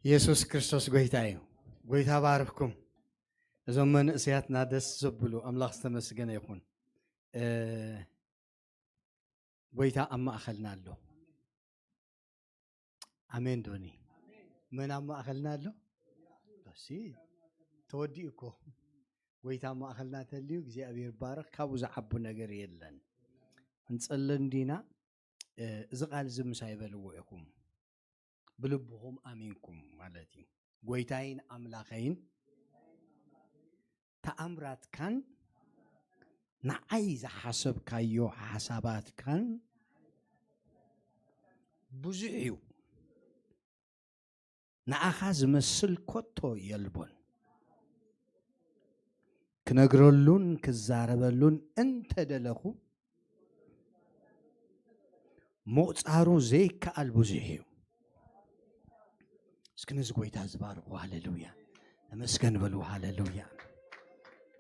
ኢየሱስ ክርስቶስ ጎይታ እዩ። ጎይታ ባርኽኩም። እዞም መንእሰያትና ደስ ዘብሉ፣ ኣምላኽ ዝተመስገነ ይኹን። እ፣ ጎይታ ኣብ ማእኸልና ኣሎ። ኣሜን ዶኒ። መን ኣብ ማእኸልና ኣሎ? እሲ ተወዲኡ እኮ። ጎይታ ኣብ ማእኸልና ተልዩ እግዚኣብሔር ባርኽ። ካብኡ ዝዓቡ ነገር የለን። ክንጸሊ እንዲና። እ፣ እዚ ቃል እዚ ምሳይ በልዎ ኢኹም። ብልብኹም ኣሚንኩም ማለት እዩ። ጎይታይን ኣምላኸይን ተኣምራትካን ንዓይ ዝሓሰብካዮ ሓሳባትካን ብዙሕ እዩ። ንኣኻ ዝመስል ኮቶ የልቦን። ክነግረሉን ክዛረበሉን እንተደለኹ ምቑጻሩ ዘይከኣል ብዙሕ እዩ። እስኪ ነዚ ጎይታ ዝባርኹ፣ ሃሌሉያ። ተመስገን በሉ፣ ሃሌሉያ።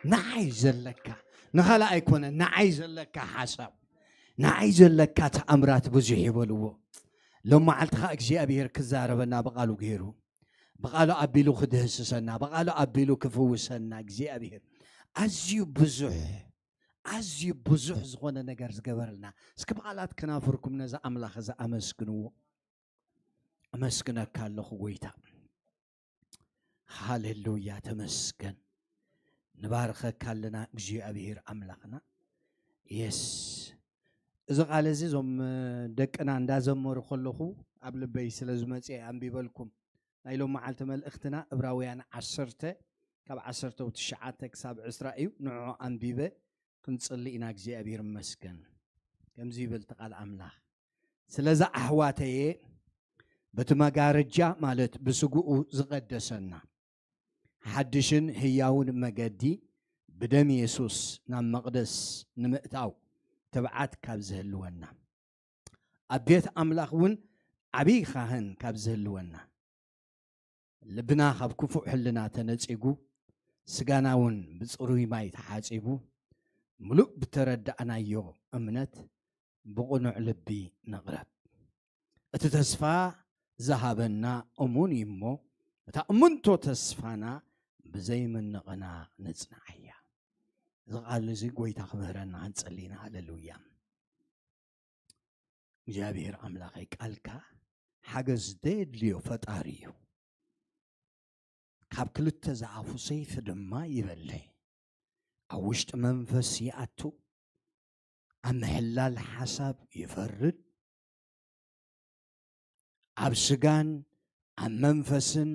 ንዓይ ዘለካ፣ ንኻልእ ኣይኮነ፣ ንዓይ ዘለካ ሓሳብ፣ ንዓይ ዘለካ ተኣምራት ብዙሕ ይበልዎ። ሎም መዓልቲ ኸዓ እግዚኣብሔር ክዛረበና ብቓሉ ገይሩ፣ ብቓሉ ኣቢሉ ክድህስሰና፣ ብቓሉ ኣቢሉ ክፍውሰና እግዚኣብሔር ኣዝዩ ብዙሕ፣ ኣዝዩ ብዙሕ ዝኾነ ነገር ዝገበረልና። እስኪ ብቓላት ክናፍርኩም ነዚ ኣምላኽ እዚ ኣመስግንዎ። ኣመስግነካ ኣለኹ ጎይታ። ሃሌሉያ፣ ተመስገን። ንባርኸካ ኣለና እግዚኣብሔር ኣምላኽና። የስ፣ እዚ ቃል እዚ እዞም ደቅና እንዳዘመሩ ከለኹ ኣብ ልበይ ስለ ዝመጽአ ኣንቢበልኩም። ናይ ሎም መዓልቲ መልእኽትና ዕብራውያን ዓሰርተ ካብ ዓሰርተ ትሽዓተ ክሳብ ዕስራ እዩ። ንዑ ኣንቢበ ክንጽሊ ኢና። እግዚኣብሔር ይመስገን። ከምዚ ይብል እቲ ቃል ኣምላኽ፣ ስለዛ ኣሕዋተየ በቲ መጋረጃ ማለት ብስግኡ ዝቐደሰና ሓድሽን ህያውን መገዲ ብደም የሱስ ናብ መቕደስ ንምእታው ትብዓት ካብ ዝህልወና፣ ኣብ ቤት ኣምላኽ እውን ዓብዪ ካህን ካብ ዝህልወና፣ ልብና ካብ ክፉእ ሕልና ተነጺጉ፣ ስጋና እውን ብጽሩይ ማይ ተሓጺቡ፣ ምሉእ ብተረዳእናዮ እምነት ብቕኑዕ ልቢ ንቕረብ። እቲ ተስፋ ዝሃበና እሙን እዩ እሞ፣ እታ እሙንቶ ተስፋና ብዘይምንቕና ንጽንዓ እያ። እዚ ቃል እዚ ጎይታ ክምህረና ክንጸሊ ኢና። ሃሌሉያ። እግዚኣብሔር ኣምላኸይ፣ ቃልካ ሓገዝ ዘየድልዮ ፈጣሪ እዩ። ካብ ክልተ ዝኣፉ ሰይፊ ድማ ይበልሕ፣ ኣብ ውሽጢ መንፈስ ይኣቱ፣ ኣብ ምሕላል ሓሳብ ይፈርድ፣ ኣብ ስጋን ኣብ መንፈስን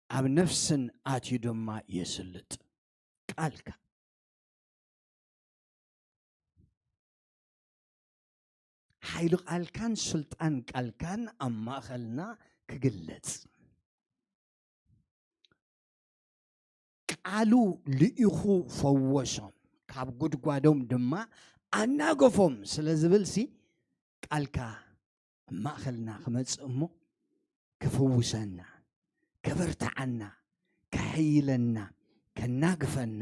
ኣብ ነፍስን ኣትዩ ድማ የስልጥ። ቃልካ፣ ሓይሊ ቃልካን ስልጣን ቃልካን ኣብ ማእኸልና ክግለጽ። ቃሉ ልኢኹ ፈወሶም፣ ካብ ጉድጓዶም ድማ ኣናገፎም ስለ ዝብልሲ፣ ቃልካ ኣብ ማእኸልና ክመጽእ እሞ ክፍውሰና፣ ከበርትዓና፣ ከሐይለና፣ ከናግፈና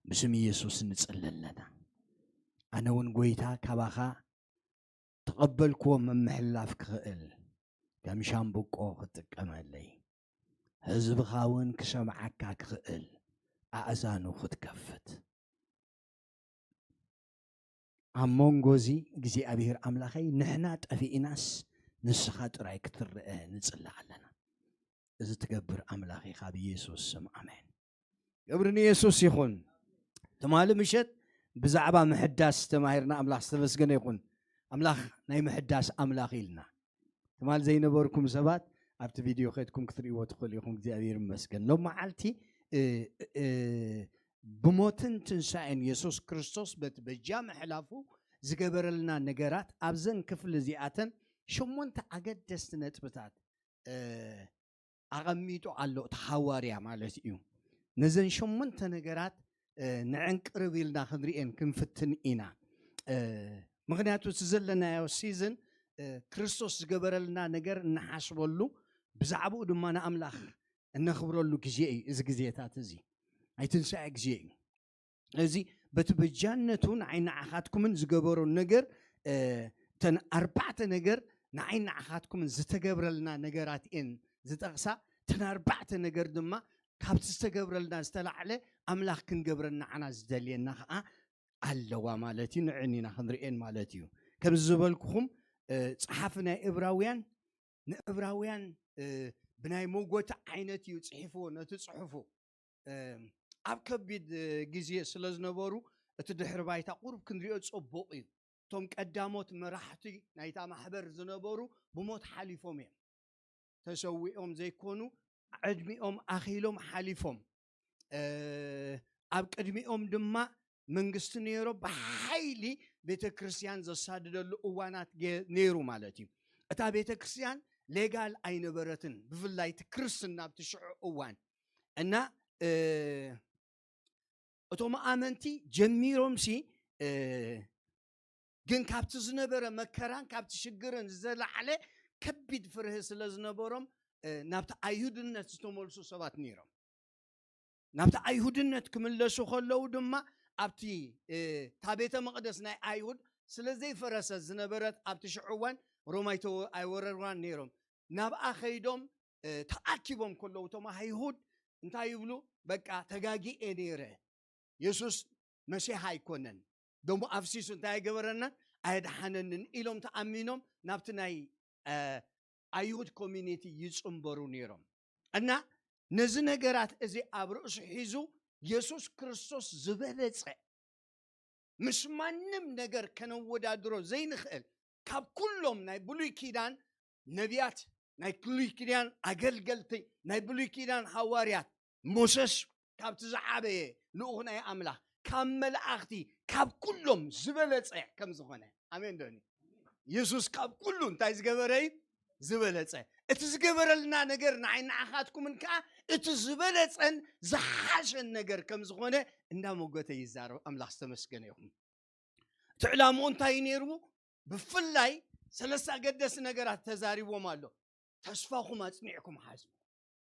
ብስም ኢየሱስ ንጽሊ ኣለና። ኣነ እውን ጎይታ ካባኻ ተቐበልክዎ ምምሕልላፍ ክኽእል ከም ሻምብቆ ክጥቀመለይ፣ ህዝብኻ እውን ክሰምዓካ ክኽእል ኣእዛኑ ክትከፍት፣ ኣብ መንጎ እዚ እግዚኣብሔር ኣምላኸይ ንሕና ጠፊእናስ ንስኻ ጥራይ ክትረአ ንጽሊ ኣለና። እዚ ትገብር ኣምላኽ ኢኻ፣ ብኢየሱስ ስም ኣሜን። ክብሪ ንየሱስ ይኹን። ትማሊ ምሸት ብዛዕባ ምሕዳስ ተማሂርና፣ ኣምላኽ ዝተመስገነ ይኹን። ኣምላኽ ናይ ምሕዳስ ኣምላኽ ኢልና። ትማሊ ዘይነበርኩም ሰባት ኣብቲ ቪድዮ ከድኩም ክትርእይዎ ትኽእሉ ኢኹም። እግዚኣብሔር ይመስገን። ሎም መዓልቲ፣ እ፣ እ፣ ብሞትን ትንሳኤን የሱስ ክርስቶስ በቲ በጃ ምሕላፉ ዝገበረልና ነገራት ኣብዘን ክፍሊ እዚኣተን ሸሞንተ ኣገደስቲ ነጥብታት፣ እ፣ ኣቐሚጡ ኣሎ፣ እቲ ሃዋርያ ማለት እዩ። ነዘን ሸሞንተ ነገራት፣ እ፣ ንዕንቅርብ ኢልና ክንርእየን ክንፍትን ኢና። እ፣ ምኽንያቱ እቲ ዘለናዮ ሲዝን፣ እ፣ ክርስቶስ ዝገበረልና ነገር እንሓስበሉ፣ ብዛዕባኡ ድማ ንኣምላኽ እነኽብረሉ ግዜ እዩ። እዚ ግዜታት እዚ ናይ ትንሳኤ ግዜ እዩ። እዚ በቲ በጃነቱ ንዓይ ንዓኻትኩምን ዝገበሮ ነገር፣ እ፣ እተን ኣርባዕተ ነገር ንዓይ ንዓኻትኩምን ዝተገብረልና ነገራት እየን ዝጠቕሳ። እቲ እተን ኣርባዕተ ነገር ድማ ካብቲ ዝተገብረልና ዝተላዕለ ኣምላኽ ክንገብረን ንዓና ዝደልየና ኸዓ ኣለዋ ማለት እዩ። ንዕን ኢና ክንርእየን ማለት እዩ። ከምዚ ዝበልኩኹም፣ እ፣ ጸሓፊ ናይ እብራውያን ንእብራውያን፣ እ፣ ብናይ መጎተ ዓይነት እዩ ጽሒፍዎ ነቲ ጽሑፉ። እ፣ ኣብ ከቢድ፣ እ፣ ግዜ ስለ ዝነበሩ እቲ ድሕሪ ባይታ ቁሩብ ክንሪኦ ጽቡቕ እዩ። እቶም ቀዳሞት መራሕቲ ናይታ ማሕበር ዝነበሩ ብሞት ሓሊፎም እዮም። ተሰዊኦም ዘይኮኑ ዕድሚኦም ኣኺሎም ሓሊፎም። እ፣ ኣብ ቅድሚኦም ድማ መንግስቲ ነይሮ ብሓይሊ ቤተ ክርስቲያን ዘሳድደሉ እዋናት ገ-፣ ነይሩ ማለት እዩ። እታ ቤተ ክርስቲያን ሌጋል ኣይነበረትን፣ ብፍላይ እቲ ክርስትና ኣብቲ ሽዑ እዋን። እና፣ እ፣ እቶም ኣመንቲ ጀሚሮምሲ፣ እ፣ ግን ካብቲ ዝነበረ መከራን ካብቲ ሽግርን ዝለዓለ ከቢድ ፍርሂ ስለ ዝነበሮም፣ እ፣ ናብቲ ኣይሁድነት ዝተመልሱ ሰባት ነይሮም። ናብቲ ኣይሁድነት ክምለሱ ከለዉ ድማ ኣብቲ፣ እ፣ እታ ቤተ መቕደስ ናይ ኣይሁድ ስለ ዘይፈረሰት ዝነበረት ኣብቲ ሽዑ እዋን ሮም ኣይተ-፣ ኣይወረርዋን ነይሮም። ናብኣ ከይዶም፣ እ፣ ተኣኪቦም ከለዉ እቶም ኣይሁድ እንታይ ይብሉ? በቃ ተጋጊኤ ነይረ። የሱስ መሲሕ ኣይኮነን። ደሙ ኣፍሲሱ እንታይ ኣይገበረናን? ኣየድሓነንን ኢሎም ተኣሚኖም ናብቲ ናይ፣ እ፣ ኣይሁድ ኮሚኒቲ ይጽንበሩ ነይሮም። እና ነዚ ነገራት እዚ ኣብ ርእሱ ሒዙ የሱስ ክርስቶስ ዝበለጸ ምስ ማንም ነገር ከነወዳድሮ ዘይንኽእል ካብ ኩሎም ናይ ብሉይ ኪዳን ነቢያት፣ ናይ ብሉይ ኪዳን ኣገልገልቲ፣ ናይ ብሉይ ኪዳን ሃዋርያት ሞሰስ ካብቲ ዝዓበየ ልኡኽ ናይ ኣምላኽ ካብ መላእኽቲ ካብ ኩሎም ዝበለጸ ከም ዝኾነ። ኣሜን ዶኒ? የሱስ ካብ ኩሉ እንታይ ዝገበረ እዩ? ዝበለጸ። እቲ ዝገበረልና ነገር ንዓይ ንዓኻትኩምን ከኣ እቲ ዝበለጸን ዝሓሸን ነገር ከም ዝኾነ እንዳሞገተ ይዛረብ። ኣምላኽ ዝተመስገነ ይኹን። እቲ ዕላምኡ እንታይ እዩ ነይሩ? ብፍላይ ሰለስተ ኣገደስቲ ነገራት ተዛሪቦም ኣሎ። ተስፋኹም ኣጽኒዕኩም ሓዙ።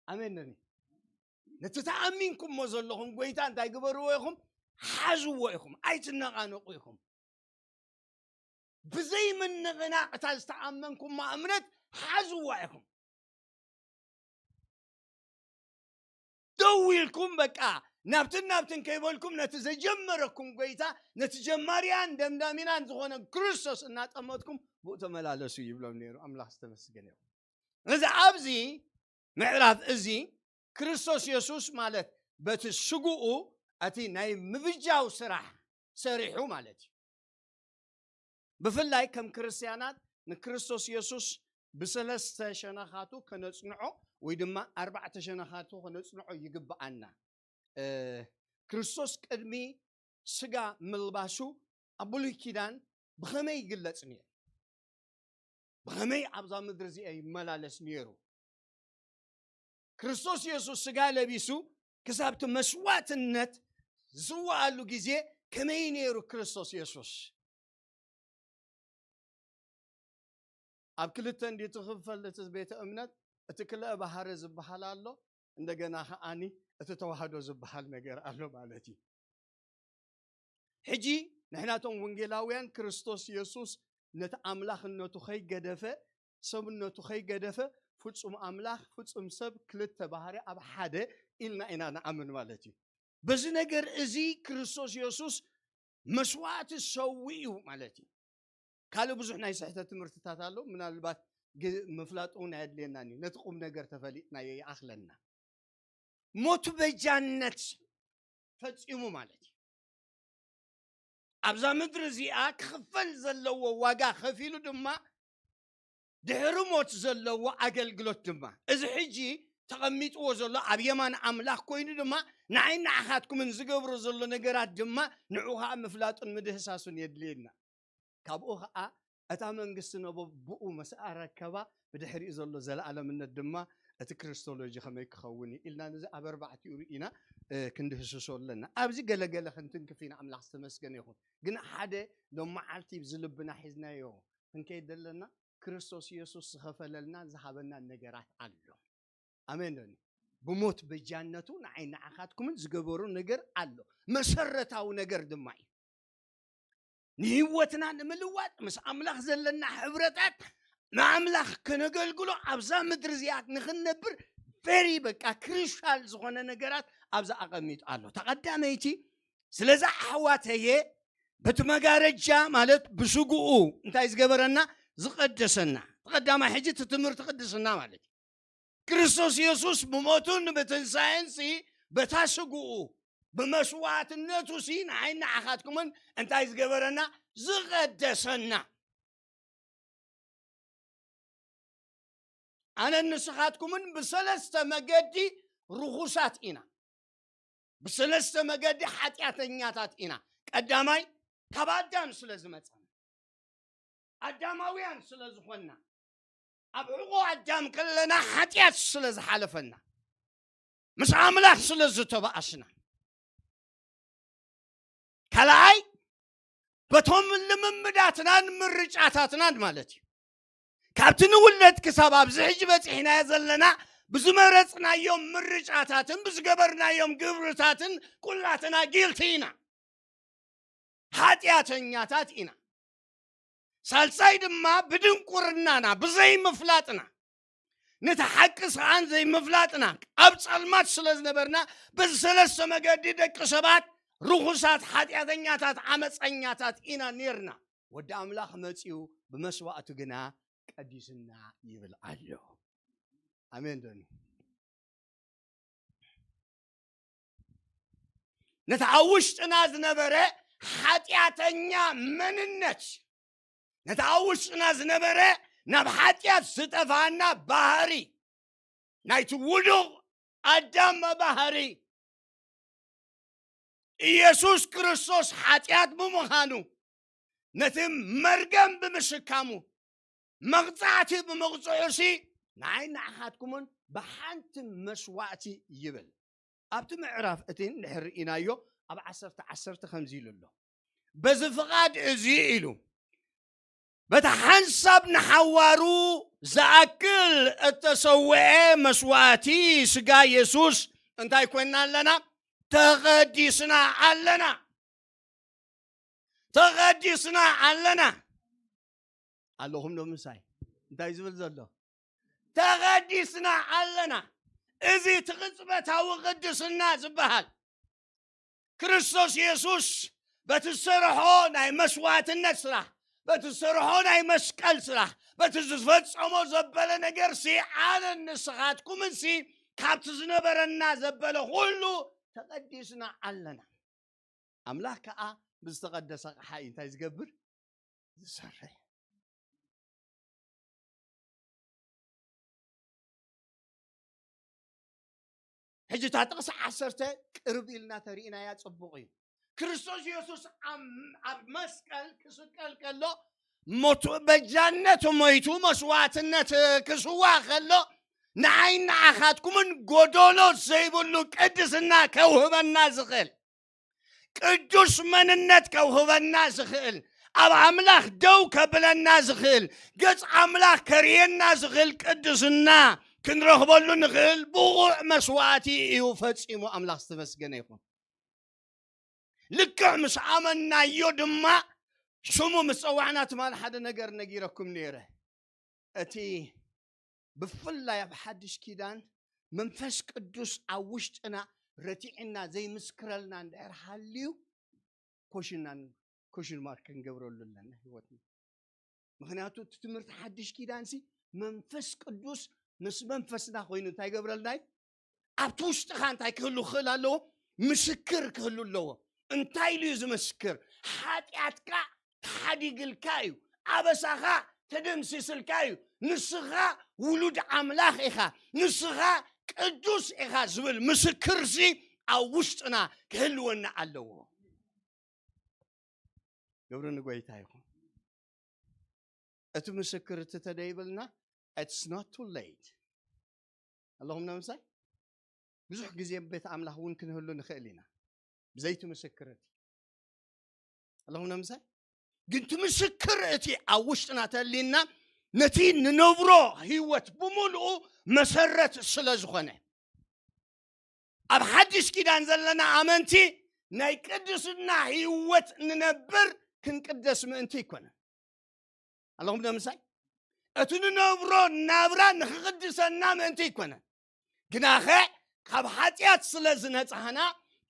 ኣሜን ነኒ? ነቲ ተኣሚንኩምዎ ዘለኹም ጎይታ እንታይ ግበርዎ ኢኹም? ሓዝዎ ኢኹም። ኣይትነቓነቑ ኢኹም። ብዘይ ምንቕናቕ እታ ዝተኣመንኩማ እምነት ሓዝዋ ኢኹም። ደው ኢልኩም በቃ ናብትን ናብትን ከይበልኩም ነቲ ዘጀመረኩም ጎይታ፣ ነቲ ጀማሪያን ደምዳሚናን ዝኾነ ክርስቶስ እናጠመትኩም ብኡ ተመላለሱ ይብሎም ነይሩ። ኣምላኽ ዝተመስገነ ይኹን። እዚ ኣብዚ ምዕራፍ እዚ ክርስቶስ የሱስ ማለት በቲ ስግኡ እቲ ናይ ምብጃው ስራሕ ሰሪሑ ማለት እዩ። ብፍላይ ከም ክርስትያናት ንክርስቶስ የሱስ ብሰለስተ ሸነኻቱ ከነጽንዖ ወይ ድማ ኣርባዕተ ሸነኻቱ ከነጽንዖ ይግብኣና። እ፣ ክርስቶስ ቅድሚ ስጋ ምልባሱ ኣብ ብሉይ ኪዳን ብኸመይ ይግለጽ ነይሩ? ብኸመይ ኣብዛ ምድሪ እዚኣ ይመላለስ ነይሩ? ክርስቶስ የሱስ ስጋ ለቢሱ ክሳብ እቲ መስዋዕትነት ዝስዋኣሉ ግዜ ከመይ ነይሩ ክርስቶስ የሱስ? ኣብ ክልተ እንዲ ትኽፈል እቲ ቤተ እምነት፣ እቲ ክልአ ባህሪ ዝበሃል ኣሎ፣ እንደገና ከዓኒ እቲ ተዋህዶ ዝበሃል ነገር ኣሎ ማለት እዩ። ሕጂ ንሕናቶም ወንጌላውያን ክርስቶስ የሱስ ነቲ ኣምላኽነቱ ከይገደፈ፣ ሰብነቱ ከይገደፈ፣ ፍጹም ኣምላኽ፣ ፍጹም ሰብ፣ ክልተ ባህሪ ኣብ ሓደ ኢልና ኢና ንኣምን ማለት እዩ። በዚ ነገር እዚ ክርስቶስ የሱስ መስዋዕቲ ሰዊኡ ማለት እዩ። ካልእ ብዙሕ ናይ ስሕተት ትምህርትታት ኣሎ። ምናልባት ግ-፣ ምፍላጥ እውን ኣየድልየናን እዩ። ነቲ ቁም ነገር ተፈሊጥናዮ ይኣኽለና። ሞት በጃነት ፈጺሙ ማለት እዩ። ኣብዛ ምድሪ እዚኣ ክኽፈል ዘለዎ ዋጋ ከፊሉ ድማ ድሕሪ ሞት ዘለዎ ኣገልግሎት ድማ፣ እዚ ሕጂ ተቐሚጥዎ ዘሎ ኣብ የማን ኣምላኽ ኮይኑ ድማ ንዓይ ንዓኻትኩምን ዝገብሮ ዘሎ ነገራት ድማ ንዑ ኸዓ ምፍላጡን ምድህሳሱን የድልየና። ካብኡ ኸዓ እታ መንግስቲ ነቦ ብኡ ምስ ኣረከባ ብድሕሪኡ ዘሎ ዘለኣለምነት ድማ እቲ ክርስቶሎጂ ከመይ ክኸውን እዩ ኢልና ነዚ ኣብ ኣርባዕቲኡ ርኢና፣ እ፣ ክንድህስሶ ኣለና። ኣብዚ ገለገለ ክንትንክፍ ኢና፣ ኣምላኽ ዝተመስገነ ይኹን። ግን ሓደ ሎም መዓልቲ ብዚ ልብና ሒዝናዮ ክንከይድ ዘለና ክርስቶስ የሱስ ዝኸፈለልና ዝሃበና ነገራት ኣሎ። ኣሜን ዶ? ብሞት በጃነቱ ንዓይ ንዓኻትኩምን ዝገበሩ ነገር ኣሎ። መሰረታዊ ነገር ድማ እዩ። ንህይወትና ንምልዋጥ ምስ ኣምላኽ ዘለና ሕብረታት ንኣምላኽ ከነገልግሎ ኣብዛ ምድሪ እዚኣ ንኽንነብር ቨሪ በቃ ክሪሻል ዝኾነ ነገራት ኣብዛ ኣቐሚጡ ኣሎ። ተቐዳመይቲ ስለዛ ኣሕዋተየ በቲ መጋረጃ ማለት ብስግኡ እንታይ ዝገበረና ዝቐደሰና። ተቐዳማይ ሕጂ እቲ ትምህርቲ ቅድስና ማለት እዩ። ክርስቶስ የሱስ ብሞቱን ብትንሳኤንሲ በታ ስግኡ ብመስዋዕትነቱ ሲ ንዓይ ንዓኻትኩምን እንታይ ዝገበረና ዝቐደሰና። ኣነን ንስኻትኩምን ብሰለስተ መገዲ ርኹሳት ኢና። ብሰለስተ መገዲ ሓጢኣተኛታት ኢና። ቀዳማይ ካብ ኣዳም ስለ ዝመጸና፣ ኣዳማውያን ስለ ዝኾንና፣ ኣብ ሕቖ ኣዳም ከለና ሓጢኣት ስለ ዝሓለፈና፣ ምስ ኣምላኽ ስለ ዝተባኣስና፣ ካልኣይ በቶም ልምምዳትናን ምርጫታትናን ማለት እዩ። ካብቲ ንውለድ ክሳብ ኣብዚ ሕጂ በፂሕናዮ ዘለና ብዝመረፅናዮም ምርጫታትን ብዝገበርናዮም ግብርታትን ኩላትና ጊልቲ ኢና፣ ሓጢኣተኛታት ኢና። ሳልሳይ ድማ ብድንቁርናና ብዘይምፍላጥና፣ ነቲ ሓቂ ስኣን ዘይምፍላጥና ኣብ ጸልማት ስለ ዝነበርና በዚ ሰለስተ መገዲ ደቂ ሰባት ርኹሳት ሓጢኣተኛታት ዓመፀኛታት ኢና ኔርና። ወዲ ኣምላኽ መጺኡ ብመስዋእቱ ግና ቀዲስና ይብል ኣሎ። ኣሜን ዶኒ። ነቲ ኣብ ውሽጥና ዝነበረ ሓጢኣተኛ መንነት፣ ነቲ ኣብ ውሽጥና ዝነበረ ናብ ሓጢኣት ዝጠፋና ባህሪ፣ ናይቲ ውዱቕ ኣዳም ባህሪ፣ ኢየሱስ ክርስቶስ ሓጢኣት ብምዃኑ፣ ነቲ መርገም ብምሽካሙ፣ መቕጻዕቲ ብምቕጽዑሲ፣ ንዓይ ንዓኻትኩምን ብሓንቲ መስዋእቲ ይብል። ኣብቲ ምዕራፍ እቲ እንድሕር ርኢናዮ፣ ኣብ ዓሰርተ ዓሰርተ ከምዚ ኢሉ ኣሎ። በዚ ፍቓድ እዚ ኢሉ፣ በቲ ሓንሳብ ንሓዋሩ ዝኣክል እተሰውዐ መስዋእቲ ስጋ የሱስ እንታይ ኮይንና ኣለና? ተቐዲስና ኣለና። ተቐዲስና ኣለና። ኣለኹም ዶ ምሳይ? እንታይ ዝብል ዘሎ? ተቐዲስና ኣለና። እዚ እቲ ቅጽበታዊ ቅድስና ዝበሃል ክርስቶስ የሱስ በቲ ዝሰርሖ ናይ መስዋዕትነት ስራሕ፣ በቲ ዝሰርሖ ናይ መስቀል ስራሕ፣ በቲ ዝፈጸሞ ዘበለ ነገር ሲ ኣነን ንስኻትኩምን ሲ ካብቲ ዝነበረና ዘበለ ኩሉ ተቐዲስና ኣለና። ኣምላኽ ከኣ ብዝተቐደሰ ኣቕሓ እዩ እንታይ ዝገብር? ዝሰርሕ። ሕጂ እታ ጥቕሲ ዓሰርተ ቅርብ ኢልና ተሪእናያ ጽቡቕ እዩ። ክርስቶስ የሱስ ኣብ፣ ኣብ መስቀል ክስቀል ከሎ፣ ሞቱ በጃነት ሞይቱ መስዋዕትነት ክስዋ ከሎ፣ ንዓይ ንዓኻትኩምን ጎዶሎ ዘይብሉ ቅድስና ከውህበና ዝኽእል፣ ቅዱስ መንነት ከውህበና ዝኽእል፣ ኣብ ኣምላኽ ደው ከብለና ዝኽእል፣ ገጽ ኣምላኽ ከርእየና ዝኽእል ቅድስና ክንረኽበሉ ንኽእል ብቑዕ መስዋዕቲ እዩ ፈጺሙ። ኣምላኽ ዝተመስገነ ይኹን። ልክዕ ምስ ኣመናዮ ድማ ሽሙ ምስ ጸዋዕና ትማል ሓደ ነገር ነጊረኩም ነይረ። እቲ ብፍላይ ኣብ ሓድሽ ኪዳን መንፈስ ቅዱስ ኣብ ውሽጥና ረቲዕና ዘይምስክረልና እንድሕር ሃልዩ ኮሽናን ኮሽን ማርክ ክንገብረሉ ኣለና ህይወትና። ምኽንያቱ እቲ ትምህርቲ ሓድሽ ኪዳን ሲ መንፈስ ቅዱስ ምስ መንፈስና ኮይኑ እንታይ ይገብረልና እዩ? ኣብቲ ውሽጥኻ እንታይ ክህሉ ክኽእል ኣለዎ? ምስክር ክህሉ ኣለዎ። እንታይ ኢሉ እዩ ዝምስክር? ሓጢኣትካ ተሓዲግልካ እዩ። ኣበሳኻ ተደምሲስልካ እዩ። ንስኻ ውሉድ ኣምላኽ ኢኻ። ንስኻ ቅዱስ ኢኻ ዝብል ምስክርሲ ኣብ ውሽጥና ክህልወና ኣለዎ። ክብሪ ንጎይታ ይኹን። እቲ ምስክር እቲ ተደይብልና፣ it's not too late። ኣለኹም ነምሳይ? ብዙሕ ግዜ ቤት ኣምላኽ እውን ክንህሉ ንኽእል ኢና። ብዘይቲ ምስክር እቲ። ኣለኹም ነምሳይ? ግን እቲ ምስክር እቲ ኣብ ውሽጥና ተሊና፣ ነቲ ንነብሮ ህይወት ብምሉኡ መሰረት ስለ ዝኾነ። ኣብ ሓድሽ ኪዳን ዘለና ኣመንቲ ናይ ቅድስና ህይወት ንነብር ክንቅደስ ምእንቲ ይኮነ። ኣለኹም ዶ ምሳይ? እቲ ንነብሮ ናብራ ንኽቕድሰና ምእንቲ ይኮነ። ግናኸ ካብ ሓጢኣት ስለ ዝነጻህና፣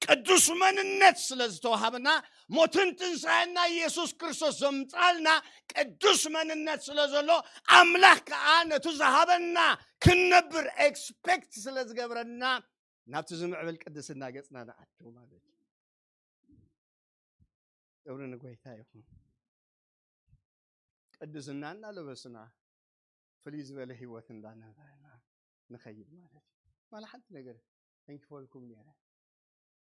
ቅዱስ መንነት ስለ ዝተዋሃበና፣ ሞትን ትንሳኤና ኢየሱስ ክርስቶስ ዘምጻልና ቅዱስ መንነት ስለ ዘሎ፣ ኣምላኽ ከኣ ነቲ ዝሃበና ክንነብር ኤክስፔክት ስለ ዝገብረና፣ ናብቲ ዝምዕብል ቅድስና ገጽና ንኣቱ ማለት እዩ። ክብሪ ንጎይታ ይኹን። ቅድስና እናለበስና፣ ፍልይ ዝበለ ህይወት እንዳነበረና ንኸይድ ማለት እዩ። ዋላ ሓንቲ ነገር ኣይንክፈልኩም ነይረ።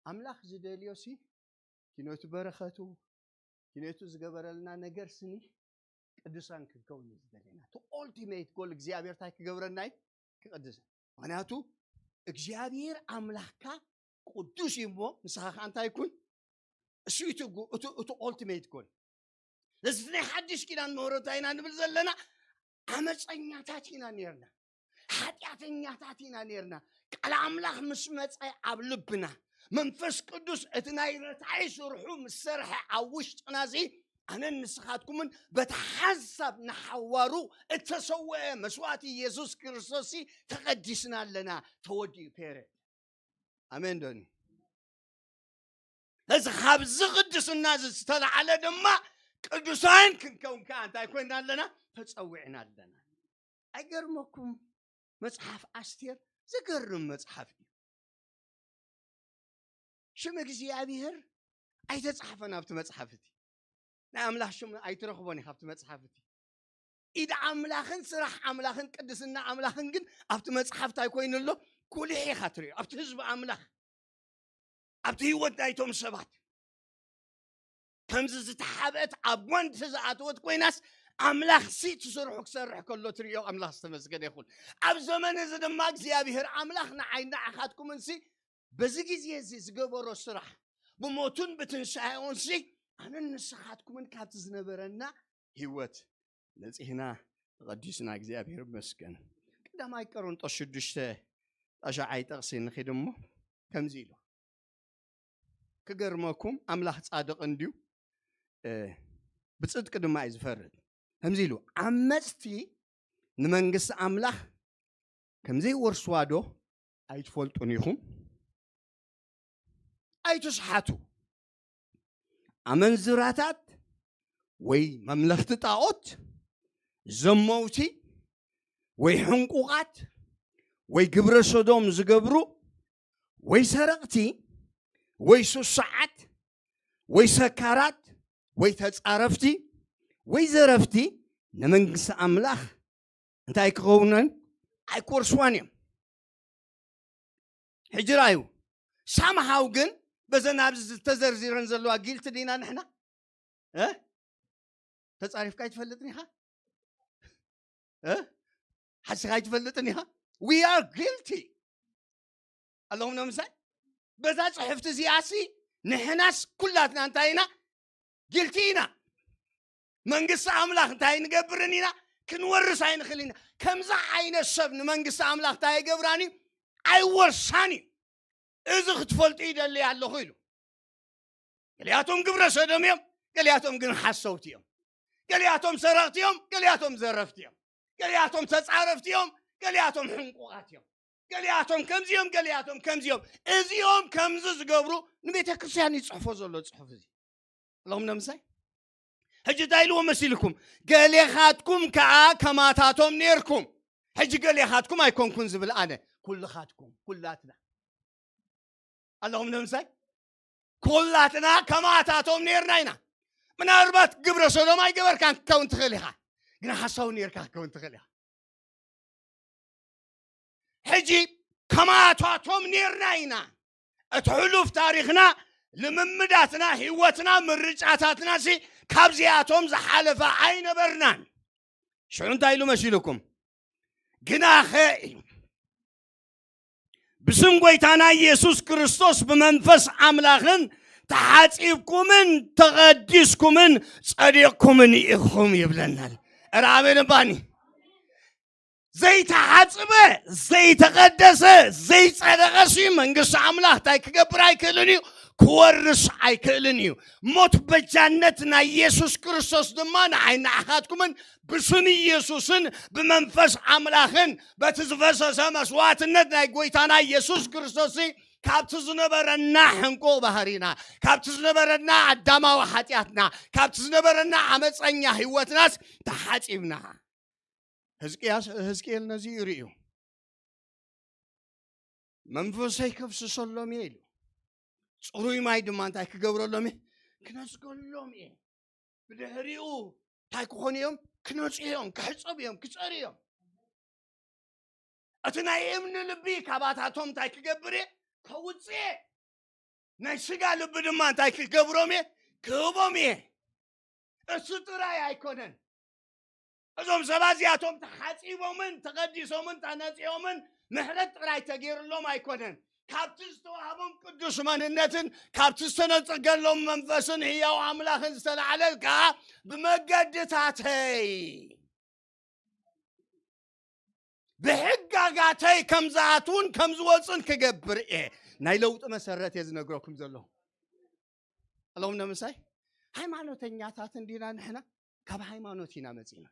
ኣምላኽ ዝደልዮ ሲ፣ ኪነቱ በረኸቱ፣ ኪነቱ ዝገበረልና ነገር ስኒ፣ ቅዱሳን ክንከውን እዩ ዝደልየና። እቲ ኦልቲሜት ጎል እግዚኣብሔር እንታይ ክገብረና እዩ? ክቕድስ። ምኽንያቱ እግዚኣብሔር ኣምላኽካ ቅዱስ እዩ እሞ፣ ንስኻ ኸዓ እንታይ ኩን? እሱ እዩ እቲ ጎ-፣ እቲ፣ እቲ ኦልቲሜት ጎል። ስለዚ ናይ ሓድሽ ኪዳን ምህሮ እንታይ ኢና ንብል ዘለና? ዓመፀኛታት ኢና ነርና። ሓጢኣተኛታት ኢና ነርና። ቃል ኣምላኽ ምስ መጸ ኣብ ልብና፣ መንፈስ ቅዱስ እቲ ናይ ርትዓይ ስርሑ ምስ ሰርሐ ኣብ ውሽጥና እዚ፣ ኣነን ንስኻትኩምን በቲ ሓንሳብ ንሓዋሩ እተሰወአ መስዋእቲ ኢየሱስ ክርስቶስ ሲ ተቐዲስና ኣለና። ተወዲኡ ፔሬድ። ኣሜን ዶኒ? እዚ ካብዚ ቅድስና እዚ ዝተላዓለ ድማ ቅዱሳን ክንከውን ከኣ እንታይ ኮይና ኣለና? ተጸዊዕና ኣለና። ኣይገርመኩም? መጽሓፍ ኣስቴር ዝገርም መጽሓፍ እዩ። ሽም እግዚኣብሔር ኣይተጻሕፈን ኣብቲ መጽሓፍ እቲ። ናይ ኣምላኽ ሽም ኣይትረኽቦን ኢኻ ኣብቲ መጽሓፍ እቲ። ኢድ ኣምላኽን ስራሕ ኣምላኽን ቅድስና ኣምላኽን ግን ኣብቲ መጽሓፍ እንታይ ኮይኑ ኣሎ? ኩሊሕ ኢኻ ትርእዮ። ኣብቲ ህዝቢ ኣምላኽ፣ ኣብቲ ህይወት ናይቶም ሰባት ከምዚ ዝተሓብአት ኣብ ጓንቲ ዝኣተወት ኮይናስ፣ ኣምላኽ ሲ እቲ ስርሑ ክሰርሕ ከሎ ትርእዮ። ኣምላኽ ዝተመስገነ ይኹን። ኣብ ዘመን እዚ ድማ እግዚኣብሔር ኣምላኽ ንዓይ ንዓኻትኩምን ሲ በዚ ግዜ እዚ ዝገበሮ ስራሕ፣ ብሞቱን ብትንሳኤኡን ሲ ኣነን ንስኻትኩምን ካብቲ ዝነበረና ህይወት ነጺህና ተቐዲስና። እግዚኣብሔር ይመስገን። ቀዳማይ ቆሮንጦስ ሽዱሽተ፣ ጣሻዓይ ጥቕሲ ንኺድ እሞ ከምዚ ኢሉ። ክገርመኩም፣ ኣምላኽ ጻድቕ እንድዩ፣ እ፣ ብጽድቂ ድማ እዩ ዝፈርድ። ከምዚ ኢሉ፣ ዓመጽቲ ንመንግስቲ ኣምላኽ ከም ዘይወርስዋ ዶ ኣይትፈልጡን ኢኹም? ኣይትስሓቱ። ኣመንዝራታት ወይ መምለኽቲ ጣዖት፣ ዘመውቲ ወይ ሕንቁቓት ወይ ግብረ ሰዶም ዝገብሩ ወይ ሰረቕቲ ወይ ስሱዓት ወይ ሰካራት ወይ ተጻረፍቲ ወይ ዘረፍቲ ንመንግስቲ ኣምላኽ እንታይ ክኸውነን? ኣይክወርስዋን እዮም። ሕጂ ራዩ ሳምሃው ግን በዘን ኣብዚ ዝተዘርዚረን ዘለዋ ጊልቲ ዲና ንሕና? እ? ተጻሪፍካ ኣይትፈልጥን ኢኻ? እ? ሓሲኻ ኣይትፈልጥን ኢኻ? We are guilty። ኣለኹም ዶ ምሳይ? በዛ ጽሕፍቲ እዚኣ ሲ ንሕናስ ኩላትና እንታይ ኢና? ጊልቲ ኢና። መንግስቲ ኣምላኽ እንታይ ንገብርን ኢና? ክንወርስ ኣይንኽእል ኢና። ከምዛ ዓይነት ሰብ ንመንግስቲ ኣምላኽ እንታይ ይገብራን እዩ? ኣይወርሳን እዩ። እዚ ክትፈልጡ ይደሊ ኣለኹ ኢሉ። ገሊኣቶም ግብረ ሰዶም እዮም፣ ገሊኣቶም ግን ሓሰውቲ እዮም። ገሊኣቶም ሰረቕቲ እዮም፣ ገሊኣቶም ዘረፍቲ እዮም። ገሊኣቶም ተጻረፍቲ እዮም፣ ገሊኣቶም ሕንቁቓት እዮም። ገሊኣቶም ከምዚ እዮም፣ ገሊኣቶም ከምዚ እዮም። እዚኦም ከምዚ ዝገብሩ ንቤተ ክርስቲያን ይጽሕፎ ዘሎ ጽሑፍ እዚ። ኣለኹም ዶ ምሳይ? ሕጂ እንታይ ኢልዎ መሲልኩም? ገሌኻትኩም ከኣ ከማታቶም ኔርኩም። ሕጂ ገሌኻትኩም ኣይኮንኩን ዝብል ኣነ፣ ኩልኻትኩም፣ ኩላትና። ኣለኹም ዶ ምሳይ? ኩላትና ከማታቶም ኔርና ኢና። ምናልባት ግብረ ሰዶም ኣይገበርካን ክትከውን ትኽእል ኢኻ፣ ግን ሓሳዊ ኔርካ ክትከውን ትኽእል ኢኻ። ሕጂ ከማታቶም ኔርና ኢና። እቲ ሕሉፍ ታሪኽና፣ ልምምዳትና፣ ህይወትና፣ ምርጫታትና ሲ ካብዚኣቶም ዝሓለፈ ኣይነበርናን። ሽዑ እንታይ ኢሉ መሲልኩም? ግናኸ ኢሉ፣ ብስም ጎይታና ኢየሱስ ክርስቶስ ብመንፈስ ኣምላኽን ተሓጺብኩምን ተቐዲስኩምን ጸዲቕኩምን ኢኹም ይብለናል። ኧረ ኣሜን እባኒ። ዘይተሓጽበ፣ ዘይተቐደሰ፣ ዘይጸደቐ ሲ መንግስቲ ኣምላኽ እንታይ ክገብር ኣይክእልን እዩ? ክወርስ ኣይክእልን እዩ። ሞት በጃነት ናይ ኢየሱስ ክርስቶስ ድማ ንዓይ ንዓኻትኩምን ብስም ኢየሱስን ብመንፈስ ኣምላኽን በቲ ዝፈሰሰ መስዋዕትነት ናይ ጎይታና ኢየሱስ ክርስቶስ ካብቲ ዝነበረና ሕንቁቕ ባህሪና፣ ካብቲ ዝነበረና ኣዳማዊ ሓጢኣትና፣ ካብቲ ዝነበረና ዓመፀኛ ህይወትናስ ተሓፂብና። ህዝቅያስ ህዝቅኤል ነዚ ይርእዩ። መንፈሰይ ከፍስሰሎም እየ ኢሉ። ጽሩይ ማይ ድማ እንታይ ክገብረሎም እየ? ክነጽገሎም እየ። ብድሕሪኡ እንታይ ክኾኑ እዮም? ክነጹ እዮም፣ ክሕጸቡ እዮም፣ ክጸሩ እዮም። እቲ ናይ እምኒ ልቢ ካባታቶም እንታይ ክገብር እየ? ከውጽእ እየ። ናይ ስጋ ልቢ ድማ እንታይ ክገብሮም እየ? ክህቦም እየ። እሱ ጥራይ ኣይኮነን። እዞም ሰባት እዚኣቶም ተሓጺቦምን ተቐዲሶምን ተነጺኦምን ምሕረት ጥራይ ተገይሩሎም ኣይኮነን። ካብቲ ዝተዋህቦም ቅዱስ መንነትን ካብቲ ዝተነጸገሎም መንፈስን ህያው ኣምላኽን ዝተላዕለ ከዓ ብመገድታተይ ብሕጋጋተይ ከም ዝኣትውን ከም ዝወፅን ክገብር እየ። ናይ ለውጢ መሰረት እየ ዝነግረኩም ዘለኹ። ኣለኹም ንምሳይ ሃይማኖተኛታት እንዲና ንሕና፣ ካብ ሃይማኖት ኢና መፂና።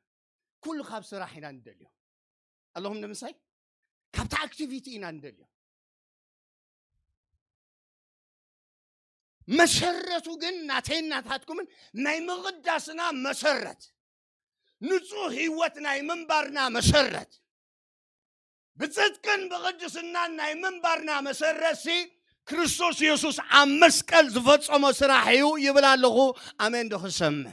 ኩሉ ካብ ስራሕ ኢና ንደልዮ። ኣለኹም ንምሳይ ካብቲ ኣክቲቪቲ ኢና ንደልዮ። መሰረቱ ግን ናተይ ናታትኩምን ናይ ምቕዳስና መሰረት፣ ንጹህ ህይወት ናይ ምንባርና መሰረት፣ ብጽድቅን ብቕድስናን ናይ ምንባርና መሰረት ሲ ክርስቶስ የሱስ ኣብ መስቀል ዝፈጸሞ ስራሕ እዩ ይብል ኣለኹ። ኣሜን ዶ ክሰምዕ?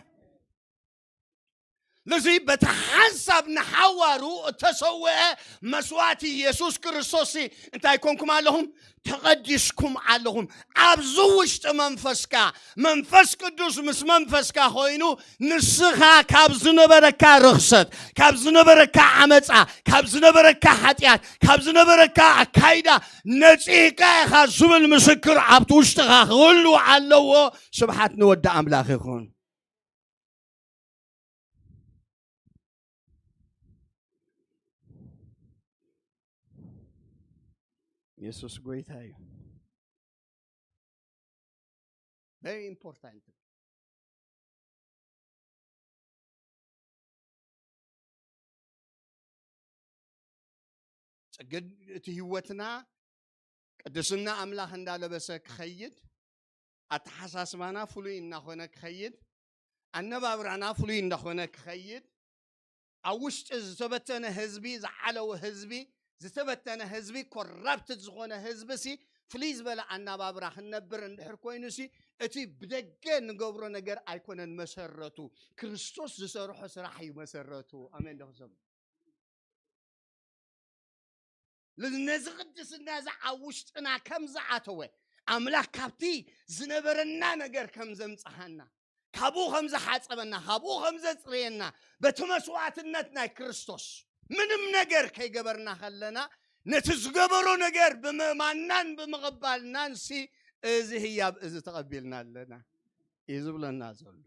ነዚ በቲ ሓንሳብ ንሓዋሩ እተሰውአ መስዋእቲ የሱስ ክርስቶስ ሲ እንታይ ኮንኩም ኣለኹም? ተቐዲስኩም ኣለኹም። ኣብዚ ውሽጢ መንፈስካ፣ መንፈስ ቅዱስ ምስ መንፈስካ ኮይኑ ንስኻ ካብ ዝነበረካ ርኽሰት፣ ካብ ዝነበረካ ዓመፃ፣ ካብ ዝነበረካ ሓጢኣት፣ ካብ ዝነበረካ ኣካይዳ ነፂህካ ኢኻ ዝብል ምስክር ኣብቲ ውሽጥኻ ክህሉ ኣለዎ። ስብሓት ንወዲ ኣምላኽ ይኹን። የሱስ ጎይታ እዩ። Very important። ጽግድ እቲ ህይወትና ቅድስና ኣምላኽ እንዳለበሰ ክኸይድ፣ ኣተሓሳስባና ፍሉይ እናኾነ ክኸይድ፣ ኣነባብራና ፍሉይ እንዳኾነ ክኸይድ፣ ኣብ ውሽጢ ዝተበተነ ህዝቢ፣ ዝዓለወ ህዝቢ፣ ዝተበተነ ህዝቢ፣ ኮራፕትድ ዝኾነ ህዝቢ ሲ ፍልይ ዝበለ ኣናባብራ ክንነብር እንድሕር ኮይኑ ሲ እቲ ብደገ ንገብሮ ነገር ኣይኮነን መሰረቱ፣ ክርስቶስ ዝሰርሖ ስራሕ እዩ መሰረቱ። ኣሜን ዶ ክሰሙ? ነዚ ቅድስና እዚ ኣብ ውሽጥና ከም ዝኣተወ ኣምላኽ ካብቲ ዝነበረና ነገር ከም ዘምጽሃና፣ ካብኡ ከም ዝሓጸበና፣ ካብኡ ከም ዘጽርየና፣ በቲ መስዋዕትነት ናይ ክርስቶስ ምንም ነገር ከይገበርና ከለና ነቲ ዝገበሮ ነገር ብምእማንናን ብምቕባልናን ሲ እዚ ህያብ እዚ ተቐቢልና ኣለና እዩ ዝብለና ዘሎ።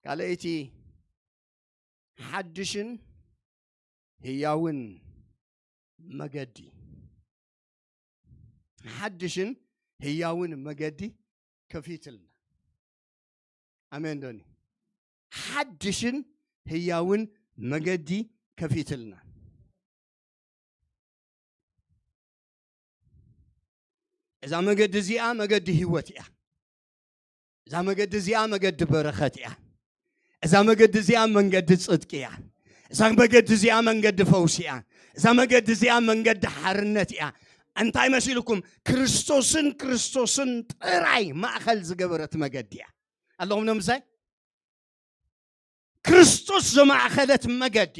ካልኣይቲ ሓድሽን ህያውን መገዲ፣ ሓድሽን ህያውን መገዲ ከፊትልና። ኣሜን ዶኒ? ሓድሽን ህያውን መገዲ ከፊትልና። እዛ መገዲ እዚኣ መገዲ ህይወት እያ። እዛ መገዲ እዚኣ መገዲ በረኸት እያ። እዛ መገዲ እዚኣ መንገዲ ጽድቂ እያ። እዛ መገዲ እዚኣ መንገዲ ፈውሲ እያ። እዛ መገዲ እዚኣ መንገዲ ሓርነት እያ። እንታይ መሲልኩም? ክርስቶስን ክርስቶስን ጥራይ ማእኸል ዝገበረት መገዲ እያ። ኣለኹም ዶ ምሳይ? ክርስቶስ ዘማእኸለት መገዲ፣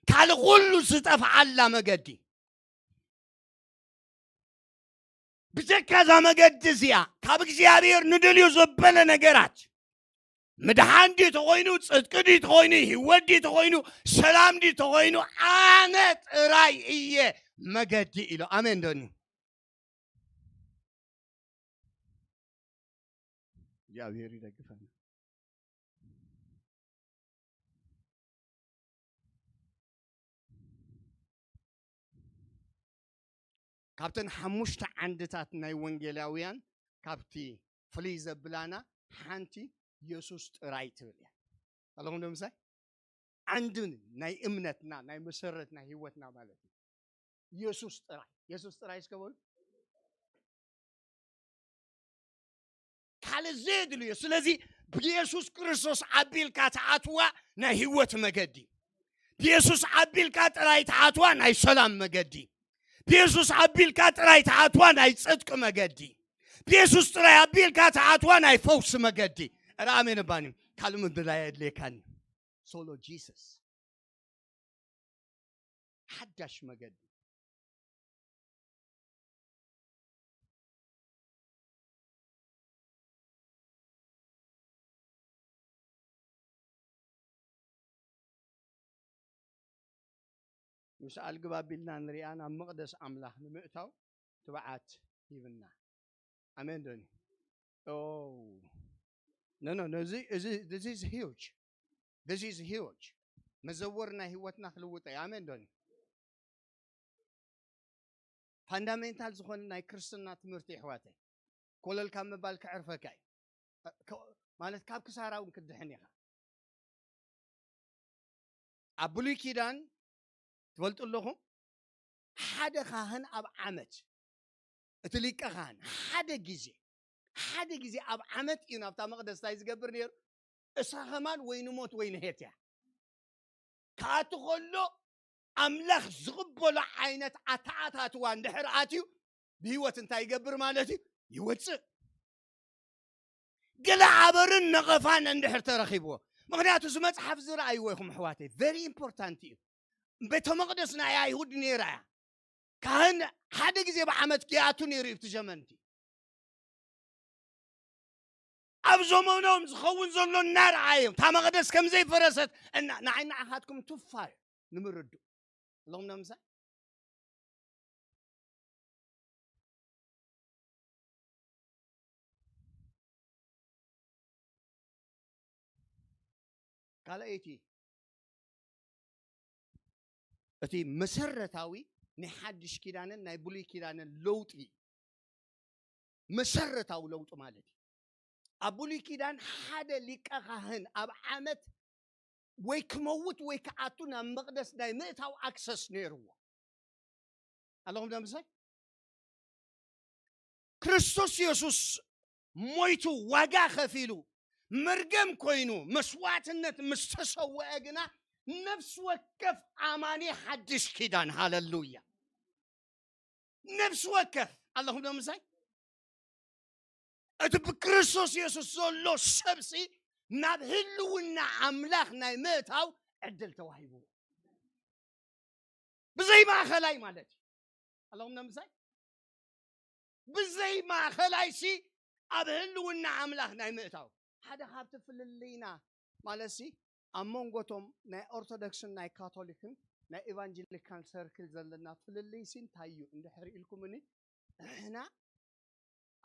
ካልእ ኩሉ ዝጠፍዓላ መገዲ። ብጀካ እዛ መገዲ እዚኣ ካብ እግዚኣብሔር ንደልዮ ዘበለ ነገራት፣ ምድሓን ድዩ ተኾይኑ፣ ጽድቂ ድዩ ተኾይኑ፣ ህይወት ድዩ ተኾይኑ፣ ሰላም ድዩ ተኾይኑ፣ ኣነ ጥራይ እየ መገዲ ኢሎ። ኣሜን ዶኒ? እግዚኣብሔር ይደግፈና። ካብተን ሓሙሽተ ዓንድታት ናይ ወንጌላውያን ካብቲ ፍልይ ዘብላና ሓንቲ የሱስ ጥራይ ትብል እያ። ኣለኹም ዶ ምሳይ? ዓንዲ ናይ እምነትና ናይ መሰረት ናይ ህይወትና ማለት እዩ። የሱስ ጥራይ፣ የሱስ ጥራይ እስከ በሉ። ካልእ ዘየድልዮ። ስለዚ ብየሱስ ክርስቶስ ኣቢልካ ትኣትዋ ናይ ህይወት መገዲ፣ ብየሱስ ኣቢልካ ጥራይ ትኣትዋ ናይ ሰላም መገዲ፣ ብየሱስ ኣቢልካ ጥራይ ትኣትዋ ናይ ጽድቂ መገዲ፣ ብየሱስ ጥራይ ኣቢልካ ትኣትዋ ናይ ፈውሲ መገዲ። ኧረ ኣሜን እባኒ። ካልእ ምድላይ ኣየድልየካን። ሶሎ ጂሰስ። ሓዳሽ መገዲ። ምስ ኣልግብ ኣቢልና ንሪኣ ናብ መቕደስ ኣምላኽ ንምእታው ትብዓት ሂብና። ኣሜን ዶኒ? ኦ፣ ኖ፣ ኖ፣ ኖ፣ እዚ፣ እዚ፣ this is huge. This is huge. መዘወር ናይ ህይወትና ክልውጠ እዩ። ኣሜን ዶኒ? ፋንዳሜንታል ዝኾነ ናይ ክርስትና ትምህርቲ የሕዋተይ። ኮለል ካብ ምባል ከዕርፈካ እዩ። ከ-፣ ማለት ካብ ክሳራ እውን ክትድሕን ኢኻ። ኣብ ብሉይ ኪዳን ትፈልጡ ኣለኹም፣ ሓደ ካህን ኣብ ዓመት፣ እቲ ሊቀ ካህን ሓደ ግዜ፣ ሓደ ግዜ ኣብ ዓመት እዩ ናብታ መቕደስ እንታይ ዝገብር ነይሩ? እሳ ከማን ወይ ንሞት ወይ ንሄት እያ። ክኣቱ ከሎ ኣምላኽ ዝቕበሎ ዓይነት ኣተኣታትዋ እንድሕር ኣትዩ ብህይወት እንታይ ይገብር ማለት እዩ? ይወፅእ። ገለ ሓበርን ነቐፋን እንድሕር ተረኺብዎ። ምኽንያቱ እዚ መጽሓፍ ዝረኣይዎ ኢኹም ኣሕዋተይ፣ ቨሪ ኢምፖርታንት እዩ። ቤተ መቕደስ ናይ ኣይሁድ ነይራ እያ። ካህን ሓደ ግዜ ብዓመት ክኣቱ ነይሩ እዩ ኣብቲ ዘመንቲ። ኣብ ዘመኖም ዝኸውን ዘሎ እናረኣዮም፣ እታ መቕደስ ከም ዘይፈረሰት እና-፣ ንዓይ ንዓኻትኩም ትፋር ንምርድኡ። ኣለኹም ዶ ምሳይ? ካልኣይቲ፣ እቲ መሰረታዊ ናይ ሓድሽ ኪዳንን ናይ ብሉይ ኪዳንን ለውጢ፣ መሰረታዊ ለውጢ ማለት እዩ። ኣብ ብሉይ ኪዳን ሓደ ሊቀ ካህን ኣብ ዓመት ወይ ክመውት ወይ ክኣቱ ናብ መቕደስ ናይ ምእታው ኣክሰስ ነይርዎ። ኣለኹም ዶ ምሳይ? ክርስቶስ የሱስ ሞይቱ ዋጋ ከፊሉ መርገም ኮይኑ መስዋዕትነት ምስ ተሰወአ ግና ነፍሲ ወከፍ ኣማኒ ሓድሽ ኪዳን፣ ሃለሉያ፣ ነፍሲ ወከፍ፣ ኣለኹም ዶ ምሳይ? እቲ ብክርስቶስ የሱስ ዘሎ ሰብሲ ናብ ህልውና ኣምላኽ ናይ ምእታው ዕድል ተዋሂብዎ። ብዘይ ማእኸላይ ማለት እዩ። ኣለኹም ዶ ምሳይ? ብዘይ ማእኸላይ ሲ ኣብ ህልውና ኣምላኽ ናይ ምእታው ሓደ ካብቲ ፍልልይና ማለት ሲ ኣብ መንጎቶም ናይ ኦርቶዶክስን ናይ ካቶሊክን ናይ ኢቫንጀሊካል ሰርክል ዘለና ፍልልይ ሲ እንታይ እዩ እንድሕር ኢልኩምኒ፣ ንሕና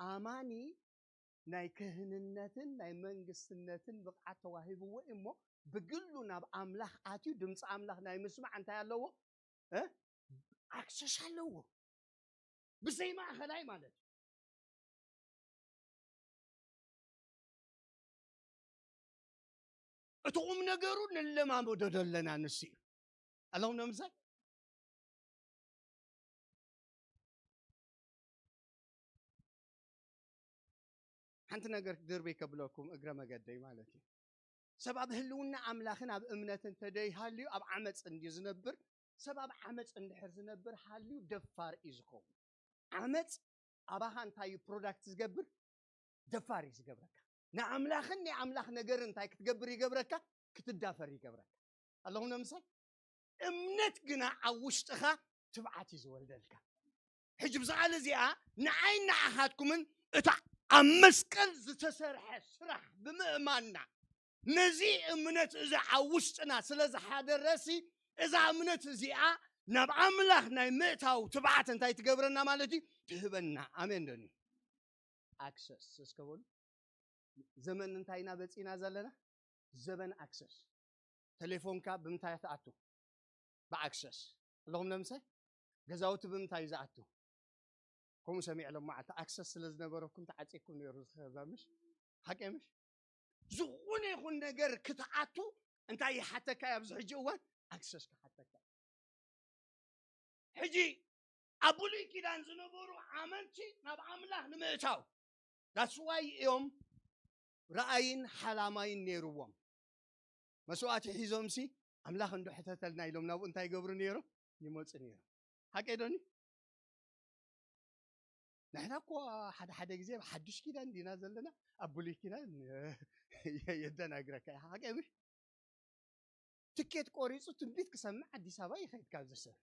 ኣማኒ ናይ ክህንነትን ናይ መንግስትነትን ብቕዓት ተዋሂብዎ እዩ እሞ ብግሉ ናብ ኣምላኽ ኣትዩ ድምፂ ኣምላኽ ናይ ምስማዕ እንታይ ኣለዎ? እ? ኣክሰስ ኣለዎ። ብዘይ ማእኸላይ ማለት እዩ። እቲ ቁም ነገሩ ንለማመዶ ዘለና ንሱ እዩ። ኣለኹም ዶ ምሳይ? ሓንቲ ነገር ክድርቢ ከብለኩም እግረ መገደይ ማለት እዩ። ሰብ ኣብ ህልውና ኣምላኽን ኣብ እምነትን ተደይሃልዩ ኣብ ዓመፅ እንድዩ ዝነብር። ሰብ ኣብ ዓመፅ እንድሕር ዝነብር ሃልዩ ደፋር እዩ ዝኸውን። ዓመፅ ኣባኻ እንታይ እዩ ፕሮዳክት ዝገብር? ደፋር እዩ ዝገብረካ። ንኣምላኽን ናይ ኣምላኽ ነገርን እንታይ ክትገብር ይገብረካ? ክትዳፈር ይገብረካ። ኣለኹም ዶ ምሳይ? እምነት ግና ኣብ ውሽጥኻ ትብዓት እዩ ዝወልደልካ። ሕጂ ብዛዕባ እዚኣ ንዓይ ንዓኻትኩምን እታ ኣብ መስቀል ዝተሰርሐ ስራሕ ብምእማንና ነዚ እምነት እዚ ኣብ ውሽጥና ስለ ዝሓደረሲ እዛ እምነት እዚኣ ናብ ኣምላኽ ናይ ምእታው ትብዓት እንታይ ትገብረና ማለት እዩ? ትህበና። ኣሜን ዶ? ኣክሰስ እስከ በሉ። ዘመን እንታይ ኢና በጺና ዘለና? ዘመን ኣክሰስ። ቴሌፎንካ ብምንታይ ትኣቱ? ብኣክሰስ። ኣለኹም ዶ ምሳይ? ገዛውቲ ብምንታይ እዩ ዝኣቱ? ከምኡ ሰሚዐ ሎም መዓልቲ ኣክሰስ ስለ ዝነበረኩም ተዓፂኩም ነይሩ ዝኸዛ ምሽ ሓቂ ምሽ ዝኾነ ይኹን ነገር ክትኣቱ እንታይ ይሓተካ እዩ ኣብዚ ሕጂ እዋን ኣክሰስ ክሓተካ እዩ ሕጂ ኣብ ብሉይ ኪዳን ዝነበሩ ኣመንቲ ናብ ኣምላኽ ንምእታው that's why እዮም ረኣይን ሓላማይን ነይርዎም መስዋዕቲ ሒዞምሲ ኣምላኽ እንዶ ሕተተልና ኢሎም ናብኡ እንታይ ይገብሩ ነይሮም ይመፁ ነይሮም ሓቂ ዶኒ ንሕና እኮ ሓደ ሓደ ግዜ ኣብ ሓዱሽ ኪዳን ዲና ዘለና ኣብ ብሉይ ኪዳን የደናግረካ ኢኻ ሓቂ ትኬት ቆሪፁ ትንቢት ክሰምዕ ኣዲስ ኣበባ ይኸይድ ካብዚ ሰብ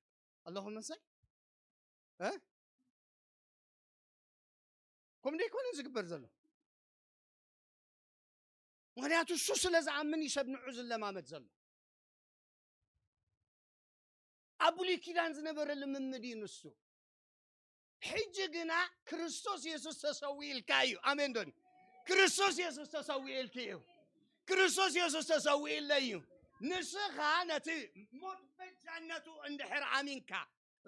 ኣለኹም መሳይ ከምኡ ደይኮነ ዝግበር ዘሎ ምክንያቱ እሱ ስለ ዝኣምን ይሰብ ንዑ ዝለማመድ ዘሎ ኣብ ብሉይ ኪዳን ዝነበረ ልምምድ እዩ ንሱ ሕጂ ግና ክርስቶስ የሱስ ተሰዊእልካ እዩ ኣሜን ዶኒ ክርስቶስ የሱስ ተሰዊእልክ እዩ ክርስቶስ የሱስ ተሰዊእለ እዩ ንስኻ ነቲ ሞት በጃነቱ እንድሕር ኣሚንካ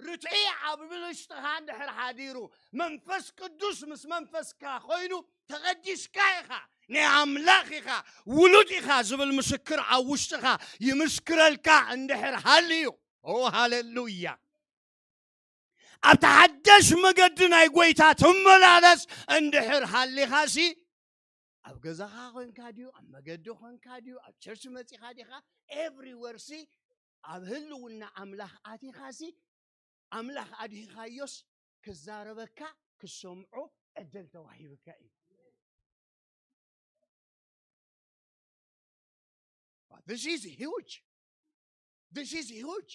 ርትዒ ኣብ ውሽጥኻ እንድሕር ሓዲሩ መንፈስ ቅዱስ ምስ መንፈስካ ኮይኑ ተቐዲስካ ኢኻ ናይ ኣምላኽ ኢኻ ውሉድ ኢኻ ዝብል ምስክር ኣብ ውሽጥኻ ይምስክረልካ እንድሕር ሃልዩ ኦ ሃሌሉያ ኣብቲ ሓደሽ መገዲ ናይ ጎይታ ትመላለስ እንድሕር ሃሊኻሲ ኣብ ገዛኻ ኮንካ ድዩ ኣብ መገዲ ኮንካ ድዩ ኣብ ቸርች መፂኻ ዲኻ ኤቭሪወር ሲ ኣብ ህልውና ኣምላኽ ኣቲኻሲ ኣምላኽ ኣድሂኻዮስ ክዛረበካ ክሰምዖ ዕድል ተዋሂብካ እዩ This is huge. This is huge.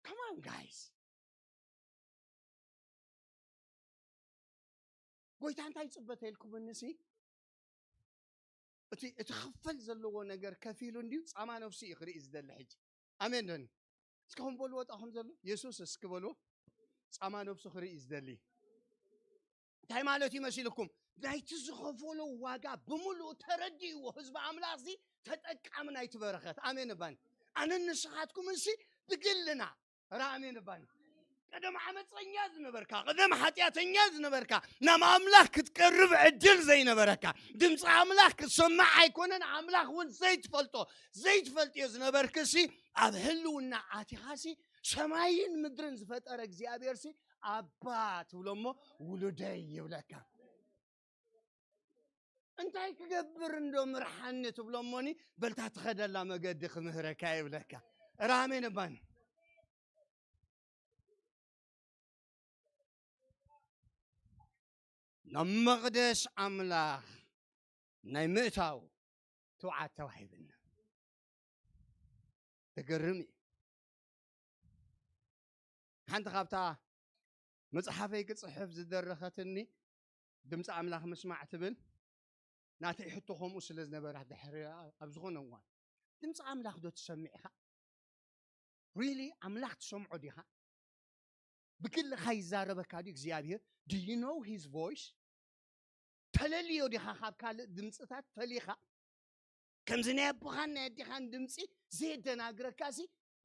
Come on, guys. ጎይታ እንታይ ይፅበተ ኢልኩምኒ ሲ እቲ እቲ ክፈል ዘለዎ ነገር ከፊሉ እንድዩ ፃማ ነፍሱ እዩ ክርኢ ዝደሊ ሕጂ ኣሜን ዶኒ እስከኹም በልዎ ጣኹም ዘሎ የሱስ እስኪ በልዎ ፃማ ነፍሱ ክርኢ ዝደሊ እንታይ ማለት እዩ መሲልኩም ናይቲ ዝኸፈሎ ዋጋ ብምሉእ ተረዲእዎ ህዝቢ ኣምላኽ ሲ ተጠቃሚ ናይቲ በረኸት ኣሜን እባን ኣነ ንስኻትኩም እንሲ ብግልና ራእሜ ንባኒ ቀደም ዓመፀኛ ዝነበርካ ቀደም ሓጢኣተኛ ዝነበርካ ናብ ኣምላኽ ክትቀርብ ዕድል ዘይነበረካ ድምፂ ኣምላኽ ክትሰማዕ ኣይኮነን ኣምላኽ እውን ዘይትፈልጦ ዘይትፈልጥዮ ዝነበርክሲ ኣብ ህልውና ኣቲኻሲ ሰማይን ምድርን ዝፈጠረ እግዚኣብሔርሲ ኣባ ትብሎ እሞ ውሉደይ ይብለካ እንታይ ክገብር እንዶ ምርሓኒ ትብሎ እሞኒ በልታ ትኸደላ መገዲ ክምህረካ ይብለካ ራሜን እባን ናብ መቕደስ ኣምላኽ ናይ ምእታው ትውዓት ተዋሂብና ተገርም እዩ ሓንቲ ካብታ መጽሓፈይ ክጽሕፍ ዝደረኸትኒ ድምፂ ኣምላኽ ምስማዕ ትብል ናተይ ሕቶ ከምኡ ስለ ዝነበራ ድሕሪ ኣብ ዝኾነ እዋን ድምፂ ኣምላኽ ዶ ትሰምዕ ኢኻ ሪሊ ኣምላኽ ትሰምዖ ዲኻ ብግልኻ ይዛረበካ ድዩ እግዚኣብሔር do you know his voice ተለልዮ ዲኻ ካብ ካልእ ድምፅታት ፈሊኻ ከምዚ ናይ ኣቦኻን ናይ ኣዴኻን ድምፂ ዘየደናግረካሲ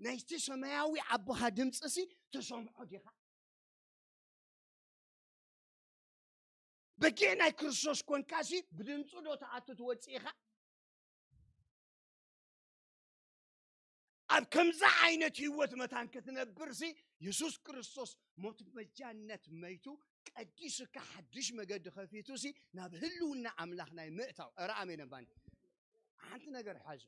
ናይቲ ሰማያዊ ኣቦኻ ድምፅሲ ትሰምዖ ዲኻ በጊዕ ናይ ክርስቶስ ኮንካሲ ብድምፁ ዶ ተኣቱ ትወፅእ ኢኻ ኣብ ከምዚ ዓይነት ህይወት መታን ክትነብርሲ የሱስ ክርስቶስ ሞት መጃነት መይቱ ቀዲሱካ ሓድሽ መገዲ ከፊቱሲ ናብ ህልውና ኣምላኽ ናይ ምእታው እረ ኣሜን እባኒ ሓንቲ ነገር ሓዙ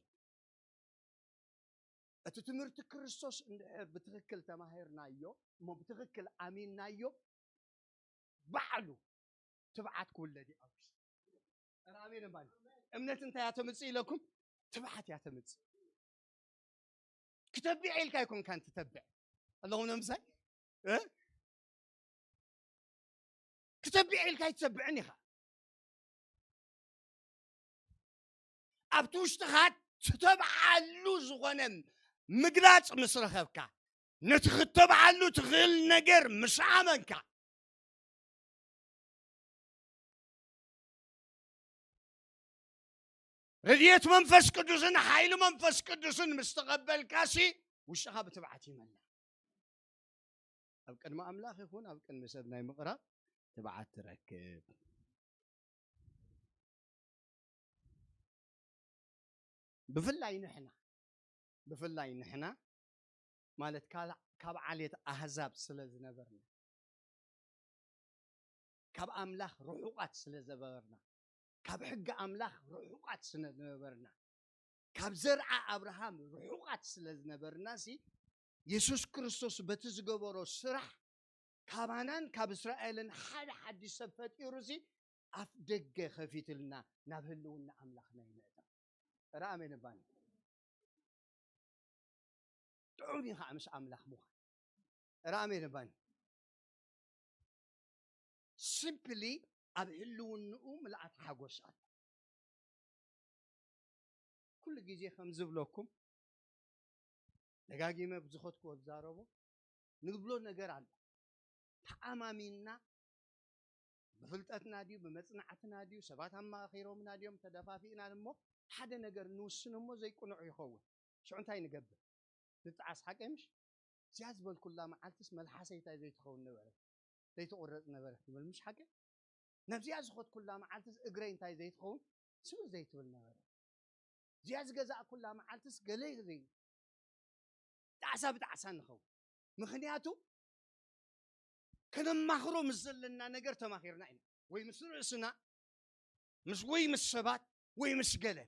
እቲ ትምህርቲ ክርስቶስ እንድሕር ብትኽክል ተማሂርናዮ እሞ ብትኽክል ኣሚንናዮ ባዕሉ ትብዓት ክውለድ እዩ ኣብዚ ኣሜን እምባል እምነት እንታይ ያተምጽእ ኢለኩም ትብዓት ያተምጽእ ክተብዕ ኢልካ ይኮንካ እንትተብዕ ኣለኹም ንምሳይ ክተብዕ ኢልካ ኣይትተብዕን ኢኻ ኣብቲ ውሽጥኻ ትተብዓሉ ዝኾነ ምግላፅ ምስ ረኸብካ ነቲ ክተብዓሉ ትኽእል ነገር ምስ ኣመንካ ረድኤት መንፈስ ቅዱስን ሓይሊ መንፈስ ቅዱስን ምስ ተቐበልካሲ ውሽጥኻ ብትብዓት ይመላ ኣብ ቅድሚ ኣምላኽ ይኹን ኣብ ቅድሚ ሰብ ናይ ምቕራብ ትብዓት ትረክብ። ብፍላይ ንሕና፣ ብፍላይ ንሕና ማለት ካል-፣ ካብ ዓሌት ኣህዛብ ስለ ዝነበርና፣ ካብ ኣምላኽ ርሑቓት ስለ ዝነበርና፣ ካብ ሕጊ ኣምላኽ ርሑቓት ስለ ዝነበርና፣ ካብ ዘርዓ ኣብርሃም ርሑቓት ስለ ዝነበርና ሲ፣ የሱስ ክርስቶስ በቲ ዝገበሮ ስራሕ ካባናን ካብ እስራኤልን ሓደ ሓድሽ ሰብ ፈጢሩ ሲ፣ ኣፍ ደገ ከፊትልና ናብ ህልውና ኣምላኽና ይምእታ። ኧረ ኣሜን እባኒ። ጥዑም እዩ ከዓ ምስ ኣምላኽ ምዃን። ኧረ ኣሜን እባኒ። ሲምፕሊ ኣብ ህልውንኡ ምልኣት ሓጎስ ኣሎ። ኩሉ ግዜ ከም ዝብለኩም፣ ደጋጊመ ብዝኸድኩዎ ዝዛረቦ፣ ንብሎ ነገር ኣሎ። ተኣማሚንና፣ ብፍልጠትና ድዩ፣ ብመጽናዕትና ድዩ፣ ሰባት ኣማኻኺሮምና ድዮም፣ ተደፋፊእና እሞ ሓደ ነገር ንውስን እሞ ዘይቅኑዕ ይኸውን። ሽዑ እንታይ ንገብር? ንጣዓስ፣ ሓቀይ ምሽ? እዚኣ ዝበልኩላ መዓልትስ መልሓሰይ እንታይ ዘይትኸውን ነበረት? ዘይትቑረጽ ነበረት ትብል፣ ምሽ ሓቀይ? ነብዚኣ ዝኸድኩላ መዓልትስ እግረይ እንታይ ዘይትኸውን? ስምር ዘይትብል ነበረት። እዚኣ ዝገዛእኩላ መዓልትስ ገለ ዘይ-፣ ጣዕሳ ብጣዕሳ ንኸውን። ምኽንያቱ ከነማኽሮ ምስ ዘለና ነገር ተማኺርና ኢና። ወይ ምስ ርእስና፣ ምስ፣ ወይ ምስ ሰባት፣ ወይ ምስ ገለ።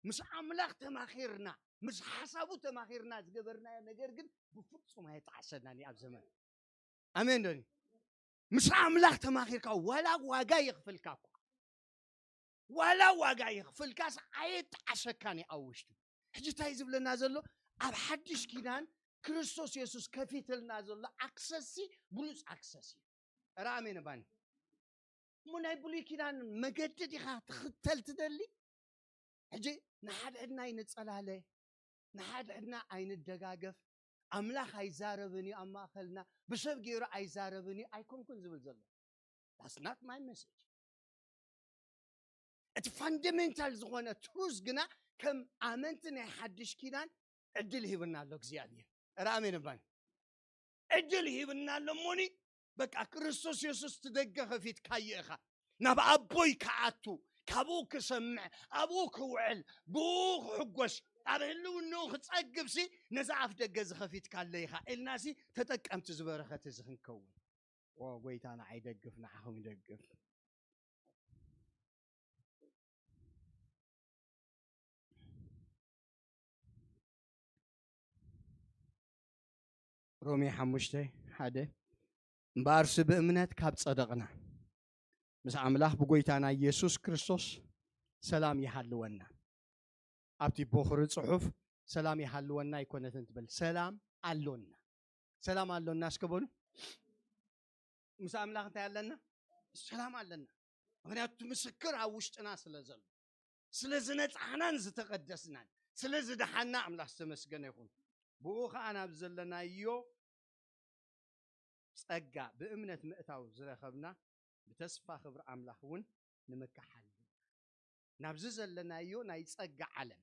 ምስ ኣምላኽ ተማኺርና፣ ምስ ሓሳቡ ተማኺርና ዝገበርናዮ ነገር ግን ብፍጹም ኣየጣዕሰናን እዩ ኣብ ዘመን። ኣሜን ዶ? ምስ ኣምላኽ ተማኺርካ ዋላ ዋጋ የኽፍልካ እኳ፣ ዋላ ዋጋ የኽፍልካስ ኣየጣዕሰካን እዩ ኣብ ውሽጡ። ሕጂ እንታይ ዝብለና ዘሎ? ኣብ ሓድሽ ኪዳን ክርስቶስ የሱስ ከፊትልና ዘሎ ኣክሰስ ሲ ብሉጽ ኣክሰስ እዩ። ኧረ ኣሜን እባኒ። እሞ ናይ ብሉይ ኪዳን መገዲ ዲኻ ትኽተል ትደሊ? ሕጂ ንሓድሕድና ኣይንጸላለ፣ ንሓድሕድና ኣይንደጋገፍ። ኣምላኽ ኣይዛረብን እዩ ኣብ ማእከልና፣ ብሰብ ገይሩ ኣይዛረብን እዩ ኣይኮንኩን ዝብል ዘሎ። That's not my message። እቲ ፋንዳሜንታል ዝኾነ ትሩዝ ግና ከም ኣመንቲ ናይ ሓድሽ ኪዳን ዕድል ሂብና ኣሎ እግዚኣብሔር። ኧረ ኣሜን እባኒ። ዕድል ሂብና ኣሎ እሞኒ፣ በቃ ክርስቶስ የሱስ ትደገ ከፊትካዮ ኢኻ። ናብ ኣቦይ ክኣቱ፣ ካብኡ ክሰምዕ፣ ኣብኡ ክውዕል፣ ብኡ ክሕጎስ፣ ኣብ ህልውንኡ ክጸግብ ሲ ነዚ ኣፍ ደገ ዝኸፊትካለ ኢኻ ኢልና ሲ ተጠቀምቲ ዝበረኸት እዚ ክንከውን። ኦ ጎይታ ንዓይ ይደግፍ፣ ንዓኹም ይደግፍ። ሮሜ ሓሙሽተ ሓደ፣ እምበኣርሲ ብእምነት ካብ ጸደቕና፣ ምስ ኣምላኽ ብጎይታና ኢየሱስ ክርስቶስ ሰላም ይሃልወና። ኣብቲ ቦኽሪ ጽሑፍ ሰላም ይሃልወና ኣይኮነትን ትብል፣ ሰላም ኣሎና። ሰላም ኣሎና እስከ በሉ። ምስ ኣምላኽ እንታይ ኣለና? ሰላም ኣለና። ምኽንያቱ እቲ ምስክር ኣብ ውሽጥና ስለ ዘሎ፣ ስለ ዝነጻሕናን ዝተቐደስናን፣ ስለ ዝደሓና ኣምላኽ ዝተመስገነ ይኹን። ብኡ ኸኣ ናብ ዘለናዮ ጸጋ ብእምነት ምእታው ዝረኸብና፣ ብተስፋ ክብሪ ኣምላኽ እውን ንምከሓል። ናብዚ ዘለናዮ ናይ ጸጋ ዓለም፣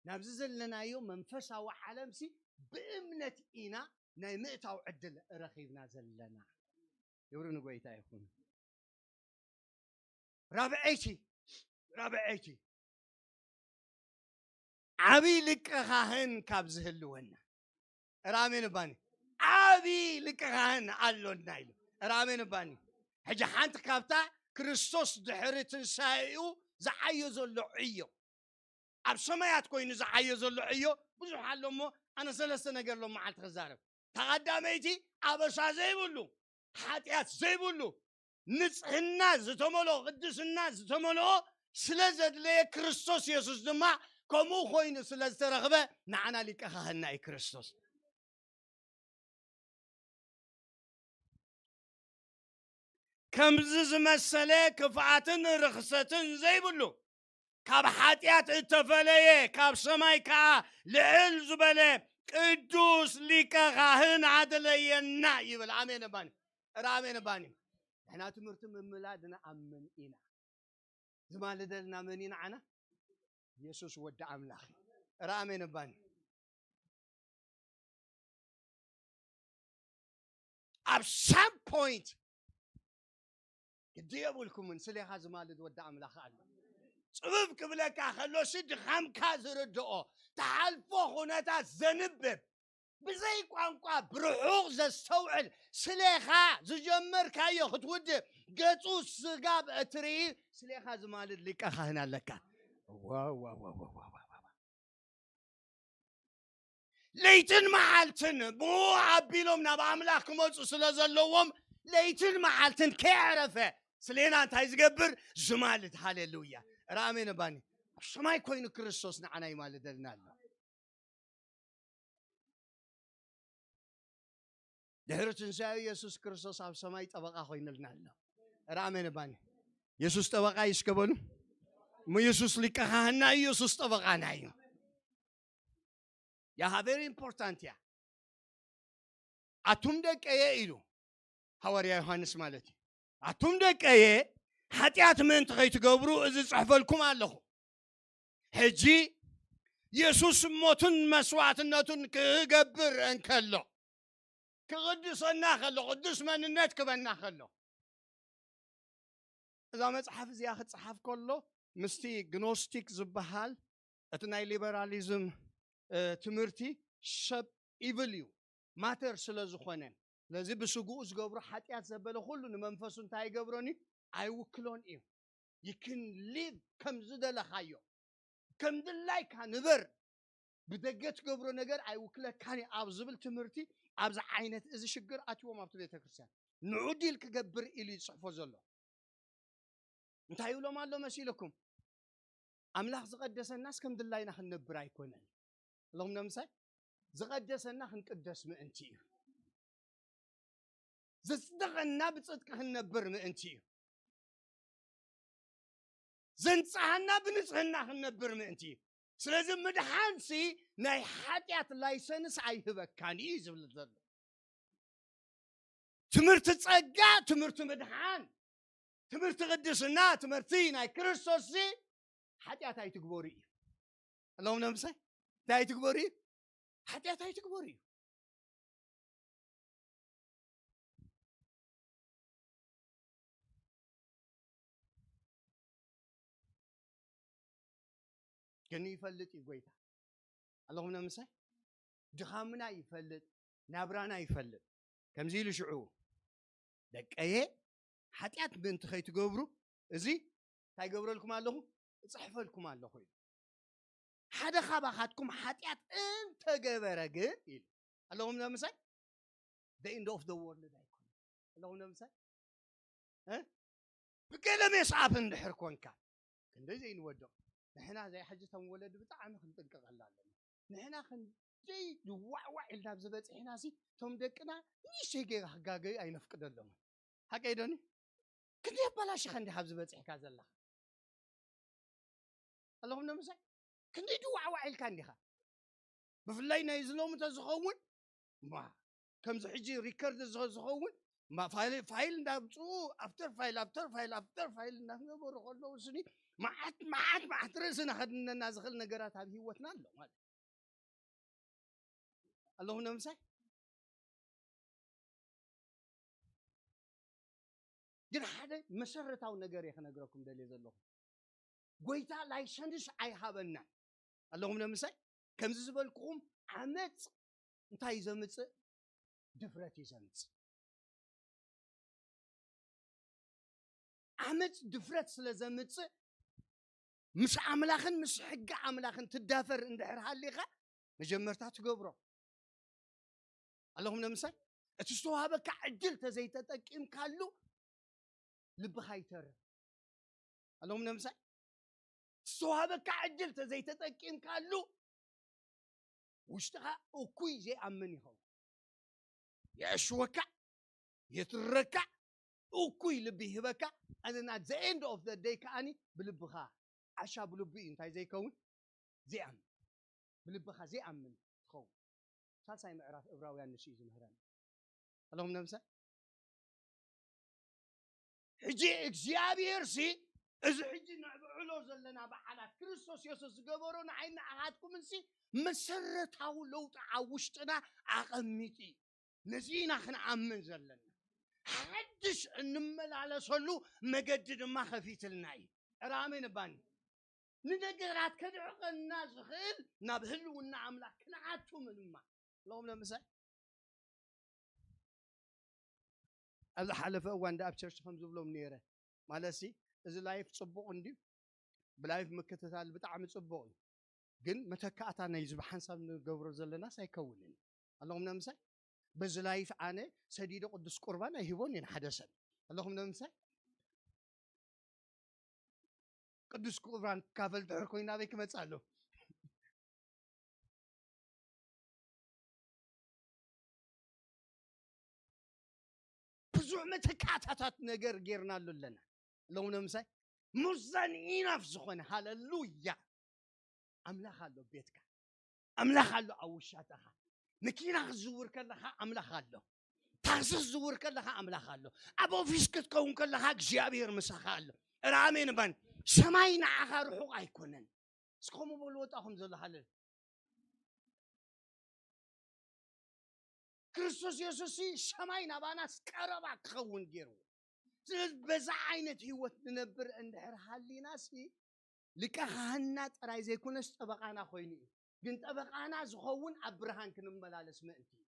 ናብዚ ዘለናዮ መንፈሳዊ ዓለምሲ ብእምነት ኢና ናይ ምእታው ዕድል ረኺብና ዘለና። ክብሪ ንጎይታ ይኹን። ራብዐይቲ፣ ራብዐይቲ፣ ዓብይ ሊቀ ካህን ካብ ዝህልወና። ኧረ ኣሜን እባኒ። ዓብይ ሊቀ ካህን ኣሎና ኢሉ። ኧረ ኣሜን እባኒ። ሕጂ ሓንቲ ካብታ ክርስቶስ ድሕሪ ትንሳኤኡ ዝዓዮ ዘሎ ዕዮ፣ ኣብ ሰማያት ኮይኑ ዝዓዮ ዘሎ ዕዮ ብዙሕ ኣሎ እሞ፣ ኣነ ሰለስተ ነገር ሎም መዓልቲ ክዛረብ። ተቐዳመይቲ፣ ኣበሳ ዘይብሉ፣ ሓጢኣት ዘይብሉ፣ ንጽህና ዝተመልኦ፣ ቅድስና ዝተመልኦ ስለ ዘድለየ፣ ክርስቶስ የሱስ ድማ ከምኡ ኮይኑ ስለ ዝተረኽበ፣ ንዓና ሊቀ ካህንና እዩ ክርስቶስ። ከምዚ ዝመሰለ ክፍኣትን ርኽሰትን ዘይብሉ፣ ካብ ሓጢኣት እተፈለየ፣ ካብ ሰማይ ከኣ ልዕል ዝበለ ቅዱስ ሊቀ ካህን ኣደለየና ይብል። ኣሜን እባኒ። ኧረ ኣሜን እባኒ። ንሕና ትምህርቲ ምምላድ ንኣምን ኢና። ዝማልደልና መን እዩ ንዓና? የሱስ ወዲ ኣምላኽ። ኧረ ኣሜን እባኒ። ኣብ ሳም ፖይንት ግዲ የብልኩምን። ስሌኻ ዝማልድ ወዲ ኣምላኽ ኣሎ። ጽብብ ክብለካ ከሎሲ ድኻምካ ዝርድኦ ተሓልፎ ኩነታት ዘንብብ ብዘይ ቋንቋ ብርሑቕ ዘስተውዕል ስሌኻ ዝጀመርካዮ ክትውድእ ገጹ ስጋብ እትርኢ ስሌኻ ዝማልድ ሊቀ ካህን ኣለካ። ዋው፣ ዋው፣ ዋው፣ ዋው፣ ዋው፣ ዋው። ለይትን መዓልትን ብኡ ኣቢሎም ናብ ኣምላኽ ክመፁ ስለ ዘለዎም ለይትን መዓልትን ከየዕረፈ ስሌና እንታይ ዝገብር ዝማልድ። ሃሌሉያ። ራሜን ባኒ ኣብ ሰማይ ኮይኑ ክርስቶስ ንዓና ይማልደልና ኣሎ። ድሕሪ ትንሳኤ የሱስ ክርስቶስ ኣብ ሰማይ ጠበቃ ኮይንልና ኣሎ። ራሜን ባኒ የሱስ ጠበቃ እዩ እስከ በሉ። እሞ የሱስ ሊቀ ካህንና እዩ፣ የሱስ ጠበቃና እዩ። ያሃ ቨሪ ኢምፖርታንት እያ። ኣቱም ደቀየ ኢሉ ሃዋርያ ዮሃንስ ማለት እዩ። ኣቱም ደቀየ ሓጢኣት ምእንቲ ከይትገብሩ እዚ ጽሕፈልኩም ኣለኹ። ሕጂ የሱስ ሞቱን መስዋዕትነቱን ክገብር እንከሎ ክቕድሰና ከሎ ቅዱስ መንነት ክበና ከሎ እዛ መጽሓፍ እዚኣ ክጽሓፍ ከሎ ምስቲ ግኖስቲክ ዝበሃል እቲ ናይ ሊበራሊዝም ትምህርቲ ሰብ ኢቭል እዩ ማተር ስለ ዝኾነ ስለዚ ብስግኡ ዝገብሮ ሓጢኣት ዘበለ ኩሉ ንመንፈሱ እንታይ ይገብሮን እዩ ኣይውክሎን እዩ። ይክን ሊቭ ከም ዝደለኻዮ ከም ድላይካ ንበር ብደገ ትገብሮ ነገር ኣይውክለካን እዩ ኣብ ዝብል ትምህርቲ ኣብዚ ዓይነት እዚ ሽግር ኣትዎም ኣብቲ ቤተ ክርስቲያን ንዑዲል ክገብር ኢሉ ይፅሕፎ ዘሎ። እንታይ ይብሎም ኣሎ መሲልኩም? ኣምላኽ ዝቐደሰናስ ከም ድላይና ክንነብር ኣይኮነን። ኣለኹም ነምሳይ ዝቐደሰና ክንቅደስ ምእንቲ እዩ። ዘጽደቐና ብጽድቂ ክንነብር ምእንቲ እዩ። ዘንጽሃና ብንጽህና ክንነብር ምእንቲ እዩ። ስለዚ ምድሓንሲ ናይ ሓጢኣት ላይሰንስ ኣይህበካን እዩ ዝብል ዘሎ። ትምህርቲ ጸጋ፣ ትምህርቲ ምድሓን፣ ትምህርቲ ቅድስና፣ ትምህርቲ ናይ ክርስቶስ ሲ ሓጢኣት ኣይትግበሩ እዩ። ኣለዎም ነምሳይ እንታይ ኣይትግበሩ እዩ? ሓጢኣት ኣይትግበሩ እዩ። ግን ይፈልጥ እዩ ጎይታ። ኣለኹም ነምሳይ ድኻምና ይፈልጥ፣ ናብራና ይፈልጥ። ከምዚ ኢሉ ሽዑ ደቀየ ሓጢኣት ምእንቲ ከይትገብሩ እዚ እንታይ ገብረልኩም ኣለኹ? እፅሕፈልኩም ኣለኹ ኢሉ። ሓደ ካባኻትኩም ሓጢኣት እንተገበረ ግን ኢሉ ኣለኹም ነምሳይ the end of the world ኣይኮነ ኣለኹም ነምሳይ ብገለ ሜስኣፕ እንድሕር ኮንካ ክንደይ ዘይንወድቕ ንሕና ዘይሓጅቶም ወለዲ ብጣዕሚ ክንጥንቀቐላ ኣለና። ንሕና ክንደይ ድዋዕዋዕ ኢልና ኣብዚ በፂሕና ሲ እቶም ደቅና ንእሽተይ ጌጋ ክጋገዩ ኣይነፍቅደሎምን። ሓቀይ ዶኒ? ክንደይ ኣባላሽኻ እንዲኻ ኣብዚ በፂሕካ ዘለኻ ኣለኹም ነምሳይ ክንደይ ድዋዕዋዕ ኢልካ እንዲኻ ብፍላይ ናይ ዝሎሚ ተዝኸውን ማ ከምዚ ሕጂ ሪከርድ ዝኸውን ፋይል እንዳምፅኡ ኣፍተር ፋይል ኣፍተር ፋይል ኣፍተር ፋይል እናገበሩ ከለዉ ስኒ መዓት መዓት መዓት ርእስና ከድነና ዝኽእል ነገራት ኣብ ህይወትና ኣሎ ማለት ኣለኹም ነምሳይ ግን ሓደ መሰረታዊ ነገር እየ ክነግረኩም ደልየ ዘለኹ። ጎይታ ላይሰንስ ኣይሃበናን ኣለኹም ነምሳይ ከምዚ ዝበልኩኹም ዓመፅ እንታይ እዩ ዘምፅእ? ድፍረት እዩ ዘምፅእ። ዓመፅ ድፍረት ስለ ዘምፅእ ምስ ኣምላኽን ምስ ሕጊ ኣምላኽን ትዳፈር እንድሕር ሃሊኻ መጀመርታ ትገብሮ ኣለኹም ነምሳይ እቲ ዝተዋሃበካ ዕድል ተዘይተጠቂምካሉ ልብኻ ይተርፍ ኣለኹም ነምሳይ ዝተዋሃበካ ዕድል ተዘይተጠቂምካሉ ውሽጥኻ እኩይ ዘይኣምን ይኸውን። የእሽወካ፣ የትረካ፣ እኩይ ልቢ ይህበካ። And then at the end of the day ከዓኒ ብልብኻ ዓሻ ብልቡ እዩ እንታይ ዘይከውን ዘይኣምን ብልብኻ ዘይኣምን ትኸውን። ሳልሳይ ምዕራፍ እብራውያን ንሱ እዩ ዝምህረን ኣለኹም ነምሰ ሕጂ እግዚኣብሔር ሲ እዚ ሕጂ ንዕብዕሎ ዘለና በዓላት ክርስቶስ የሱስ ዝገበሮ ንዓይ ንዓኻትኩምን ሲ መሰረታዊ ለውጢ ኣብ ውሽጥና ኣቐሚጡ እዩ። ነዚ ኢና ክንኣምን ዘለና። ሓድሽ እንመላለሰሉ መገዲ ድማ ከፊትልና እዩ። ዕራሜ ንባኒ ንነገራት ከድዕቐና ዝኽእል ናብ ህልውና ኣምላኽ ክንኣቱ ምንማ ኣለኹም። ለምሳሌ ኣብ ዝሓለፈ እዋን እንዳ ኣብ ቸርች ከም ዝብሎም ነይረ ማለት ሲ፣ እዚ ላይፍ ጽቡቕ እንድዩ፣ ብላይፍ ምክትታል ብጣዕሚ ጽቡቕ እዩ። ግን መተካእታ ናይ ዝብ ሓንሳብ ንገብሮ ዘለናስ ኣይከውንን። ኣለኹም ነምሳይ በዚ ላይፍ ኣነ ሰዲዶ ቅዱስ ቁርባን ኣይህቦን እየ ንሓደ ሰብ። ኣለኹም ነምሳይ ቅዱስ ቁርባን ካፈል ድሕር ኮይኑ ናበይ ክመጽእ ኣሎ? ብዙሕ መተካእታታት ነገር ጌርናሉ ኣለና። ኣለኹም ነምሳይ more than enough ዝኾነ ሃለሉያ ኣምላኽ ኣሎ ቤትካ፣ ኣምላኽ ኣሎ ኣብ ውሻጠኻ። መኪና ክትዝውር ከለኻ ኣምላኽ ኣሎ። ታክሲ ክትዝውር ከለኻ ኣምላኽ ኣሎ። ኣብ ኦፊስ ክትከውን ከለኻ እግዚኣብሔር ምሳኻ ኣሎ። ራሜን ባን ሰማይ ንዓኻ ርሑቕ ኣይኮነን። እስከ ከምኡ በሉ ወጣኹም ዘሎ ሃለል ክርስቶስ የሱስ ሲ ሰማይ ናባናስ ቀረባ ክኸውን ገይርዎ። ስለዚ በዛ ዓይነት ህይወት ንነብር እንድሕር ሃሊና ሲ ሊቀ ካህንና ጥራይ ዘይኮነስ ጠበቓና ኮይኑ እዩ። ግን ጠበቓና ዝኸውን ኣብ ብርሃን ክንመላለስ ምእንቲ እዩ።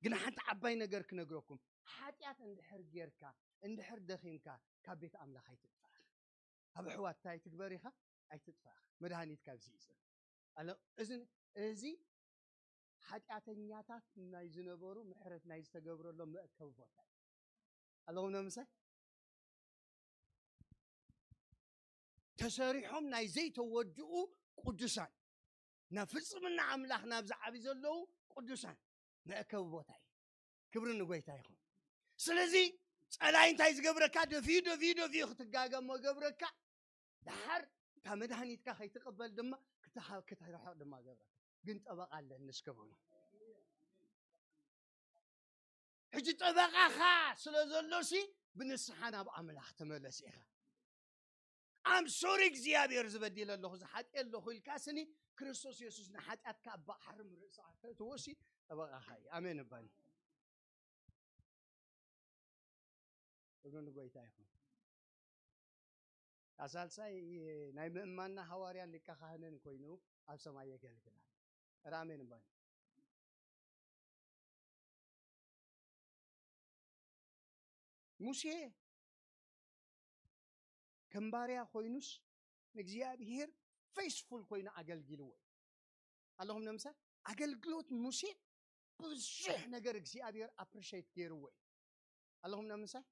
ግን ሓንቲ ዓባይ ነገር ክነግረኩም፣ ሓጢኣት እንድሕር ጌርካ እንድሕር ደኺምካ ካብ ቤት ኣምላኽ ኣይትጥፋእ። ኣብ ኣሕዋት እንታይ ትግበር ኢኻ? ኣይትጥፋእ። መድሃኒትካ ኣብዚ እዩ ዘሎ። ኣሎ እዚ እዚ ሓጢኣተኛታት ናይ ዝነበሩ ምሕረት ናይ ዝተገብረሎም መእከቢ ቦታ እዩ። ኣለኹም ነምሳይ ተሰሪሖም ናይ ዘይተወድኡ ቅዱሳን ናብ ፍጽምና ኣምላኽ ናብ ዝዓቢ ዘለዉ ቅዱሳን መእከቢ ቦታ እዩ። ክብሪ ንጎይታ ይኹን። ስለዚ ጸላይ እንታይ ዝገብረካ? ደፊኡ ደፊኡ ደፊኡ ክትጋገሞ ገብረካ። ድሓር ካብ መድሃኒትካ ከይትቕበል ድማ ክትሃ- ክትርሕቕ ድማ ገብረካ። ግን ጠበቓ ኣለኒ እስከ በሉ። ሕጂ ጠበቓኻ ስለ ዘሎሲ ብንስሓ ናብ ኣምላኽ ተመለስ ኢኻ። ኣም ሶሪ እግዚኣብሔር ዝበዲለ ኣለኹ ዝሓጢ ኣለኹ ኢልካ ስኒ ክርስቶስ የሱስ ንሓጢኣትካ ኣብ ባሕሪ ርእስኻ ተእትዎ ሲ ጠበቓኻ እዩ። ኣሜን እባኒ። ክብሪ ንጎይታ ይኹን። ሳልሳይ ናይ ምእማንና ሃዋርያን ሊቀ ካህንን ኮይኑ ኣብ ሰማይ የገልግል ኣሎ። ራሜን እባኒ። ሙሴ ከም ባርያ ኮይኑስ ንእግዚኣብሔር ፌስፉል ኮይኑ ኣገልጊልዎ እዩ። ኣለኹም ነምሳሌ ኣገልግሎት ሙሴ ብዙሕ ነገር እግዚኣብሔር ኣፕሪሼት ገይርዎ እዩ። ኣለኹም ነምሳሌ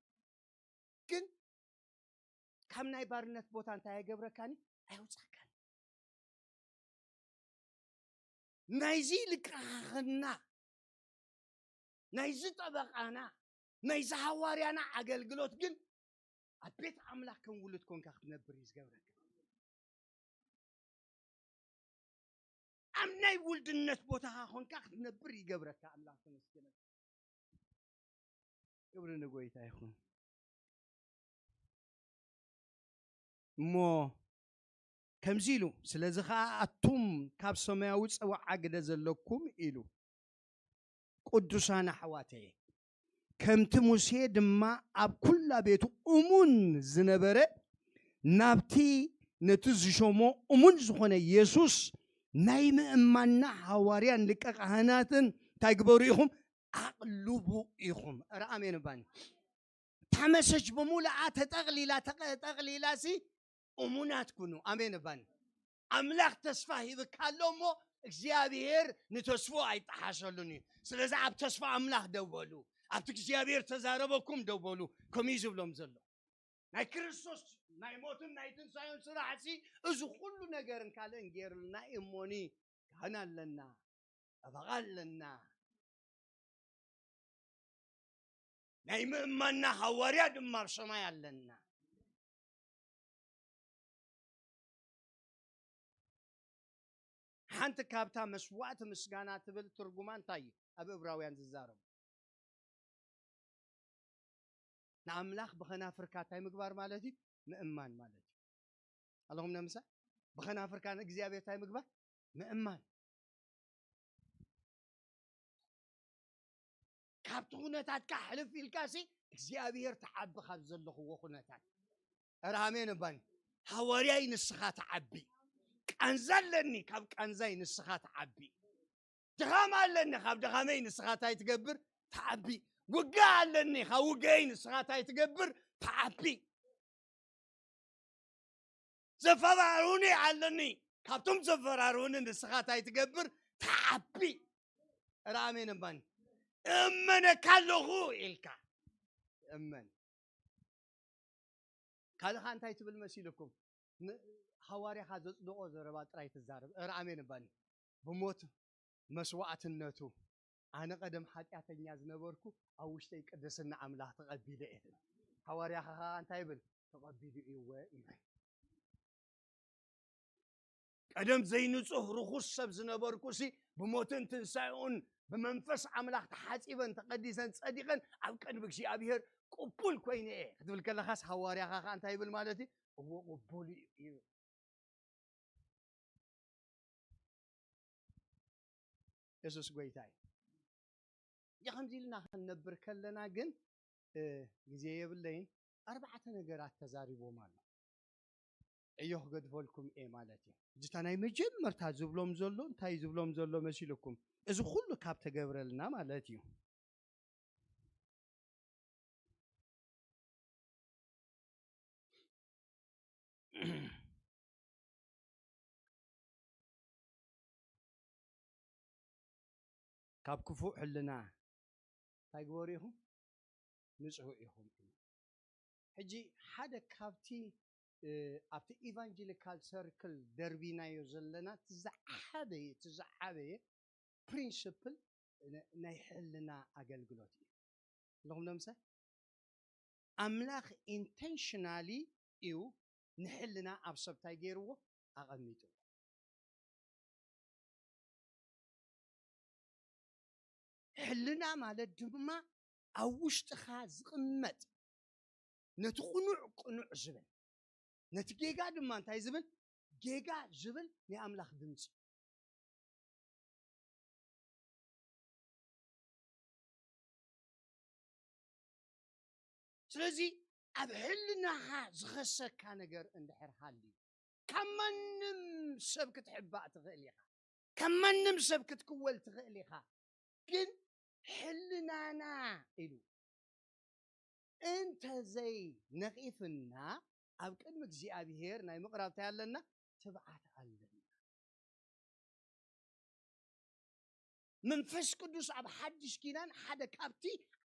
ግን ካብ ናይ ባርነት ቦታ እንታይ ኣይገብረካን እዩ? ኣየውፃካን። ናይዚ ልቃኸና ናይዚ ጠበቃና ናይዚ ሃዋርያና ኣገልግሎት ግን ኣብ ቤት ኣምላኽ ከም ውሉድ ኮንካ ክትነብር እዩ ዝገብረካ። ኣብ ናይ ውልድነት ቦታኻ ኮንካ ክትነብር ይገብረካ። ኣምላኽ ተመስገነ። ክብሪ ንጎይታ ይኹን። እሞ ከምዚ ኢሉ፣ ስለዚ ኸዓ ኣቱም ካብ ሰማያዊ ጸውዓ ግደ ዘለኩም ኢሉ፣ ቅዱሳን ኣሕዋተየ፣ ከምቲ ሙሴ ድማ ኣብ ኩላ ቤቱ እሙን ዝነበረ፣ ናብቲ ነቲ ዝሾሞ እሙን ዝኾነ የሱስ ናይ ምእማንና ሃዋርያን ሊቀ ካህናትን እንታይ ግበሩ ኢኹም? ኣቕልቡ ኢኹም። ኧረ ኣሜን እባኒ። እታ መሰጅ ብምሉኣ ተጠቕሊላ፣ ተጠቕሊላ ሲ እሙናት ኩኑ። ኣሜን እባኒ። ኣምላኽ ተስፋ ሂብካ ኣሎ እሞ እግዚኣብሔር ንተስፎ ኣይጠሓሰሉን እዩ። ስለዚ ኣብ ተስፋ ኣምላኽ ደው በሉ። ኣብቲ እግዚኣብሔር ተዛረበኩም ደው በሉ። ከምኡ እዩ ዝብሎም ዘሎ። ናይ ክርስቶስ ናይ ሞትን ናይ ትንሳኤን ስራሕ ሲ እዚ ኩሉ ነገርን ካልእን ገይርልና እዩ እሞኒ ካህን ኣለና፣ ጠበቓ ኣለና። ናይ ምእማንና ሃዋርያ ድማ ኣብ ሰማይ ኣለና። ሓንቲ ካብታ መስዋዕቲ ምስጋና ትብል ትርጉማ እንታይ እዩ? ኣብ እብራውያን ዝዛረቡ ንኣምላኽ ብኸናፍርካ እንታይ ምግባር ማለት እዩ? ምእማን ማለት እዩ። ኣለኹም ነምሳ ብኸናፍርካ ንእግዚኣብሔር እንታይ ምግባር? ምእማን። ካብቲ ኩነታትካ ሕልፍ ኢልካሲ እግዚኣብሔር ተዓቢ ካብ ዘለኽዎ ኩነታት። ኧረ ኣሜን እባኒ። ሃዋርያይ ንስኻ ተዓቢ። ቃንዛ ኣለኒ፣ ካብ ቃንዛይ ንስኻ ተዓቢ። ድኻም ኣለኒ፣ ካብ ድኻመይ ንስኻ እንታይ ትገብር? ተዓቢ። ውግእ ኣለኒ፣ ካብ ውግእይ ንስኻ እንታይ ትገብር? ተዓቢ። ዘፈራርሁኒ ኣለኒ፣ ካብቶም ዘፈራርሁኒ ንስኻ እንታይ ትገብር? ተዓቢ። ኧረ ኣሜን እባኒ። እመነካ ኣለኹ ኢልካ እመን። ካልኻ እንታይ ትብል መሲልኩም? ን-፣ ሃዋርያኻ ዘጽደቖ ዘረባ ጥራይ ትዛረብ። ኧረ ኣሜን እባኒ። ብሞት መስዋዕትነቱ ኣነ ቀደም ሓጢኣተኛ ዝነበርኩ ኣብ ውሽጠይ ቅድስና ኣምላኽ ተቐቢለ እየ። ሃዋርያኻ ኸኣ እንታይ ይብል? ተቐቢሉ እዩ ይብል። ቀደም ዘይንጹህ ርኹስ ሰብ ዝነበርኩሲ ብሞትን ትንሳኤኡን ብመንፈስ ኣምላኽ ተሓጺበን ተቐዲሰን ጸዲቐን ኣብ ቅድሚ እግዚኣብሔር ቅቡል ኮይነ እየ ክትብል ከለኻስ ሃዋርያኻ ኸኣ እንታይ ይብል ማለት እዩ? እዎ ቅቡል እዩ ይብል። የሱስ ጎይታ እዩ። ከምዚ ኢልና ክንነብር ከለና ግን፣ እ፣ ግዜ የብለይን። ኣርባዕተ ነገራት ተዛሪቦም ኣሎ። ዕዮ ክገድፈልኩም እየ ማለት እዩ። እዚ እታ ናይ መጀመርታ ዝብሎም ዘሎ፣ እንታይ ዝብሎም ዘሎ መሲልኩም? እዚ ኩሉ ካብ ተገብረልና ማለት እዩ። ካብ ክፉእ ሕልና እንታይ ግበሩ ኢኹም? ንጽሁ ኢኹም። ሕጂ ሓደ ካብቲ፣ እ፣ ኣብቲ ኢቫንጀሊካል ሰርክል ደርቢናዮ ዘለና እቲ ዝዓበየ፣ እቲ ዝዓበየ ፕሪንስፕል ን-፣ ናይ ሕልና ኣገልግሎት እዩ። ኣለኹም ዶ ምሳይ? ኣምላኽ ኢንቴንሽናሊ እዩ ንሕልና ኣብ ሰብ እንታይ ገይርዎ? ኣቐሚጥዎ። ሕልና ማለት ድማ ኣብ ውሽጥኻ ዝቕመጥ፣ ነቲ ቅኑዕ ቅኑዕ ዝብል፣ ነቲ ጌጋ ድማ እንታይ ዝብል? ጌጋ ዝብል ናይ ኣምላኽ ድምፂ። ስለዚ ኣብ ሕልናኻ ዝኸሰካ ነገር እንድሕር ሃልዩ፣ ካብ ማንም ሰብ ክትሕባእ ትኽእል ኢኻ፣ ካብ ማንም ሰብ ክትክወል ትኽእል ኢኻ። ግን ሕልናና ኢሉ እንተዘይ ነቒፍና፣ ኣብ ቅድሚ እግዚኣብሔር ናይ ምቕራብ እንታይ ኣለና? ትብዓት ኣለና። መንፈስ ቅዱስ ኣብ ሓድሽ ኪዳን ሓደ ካብቲ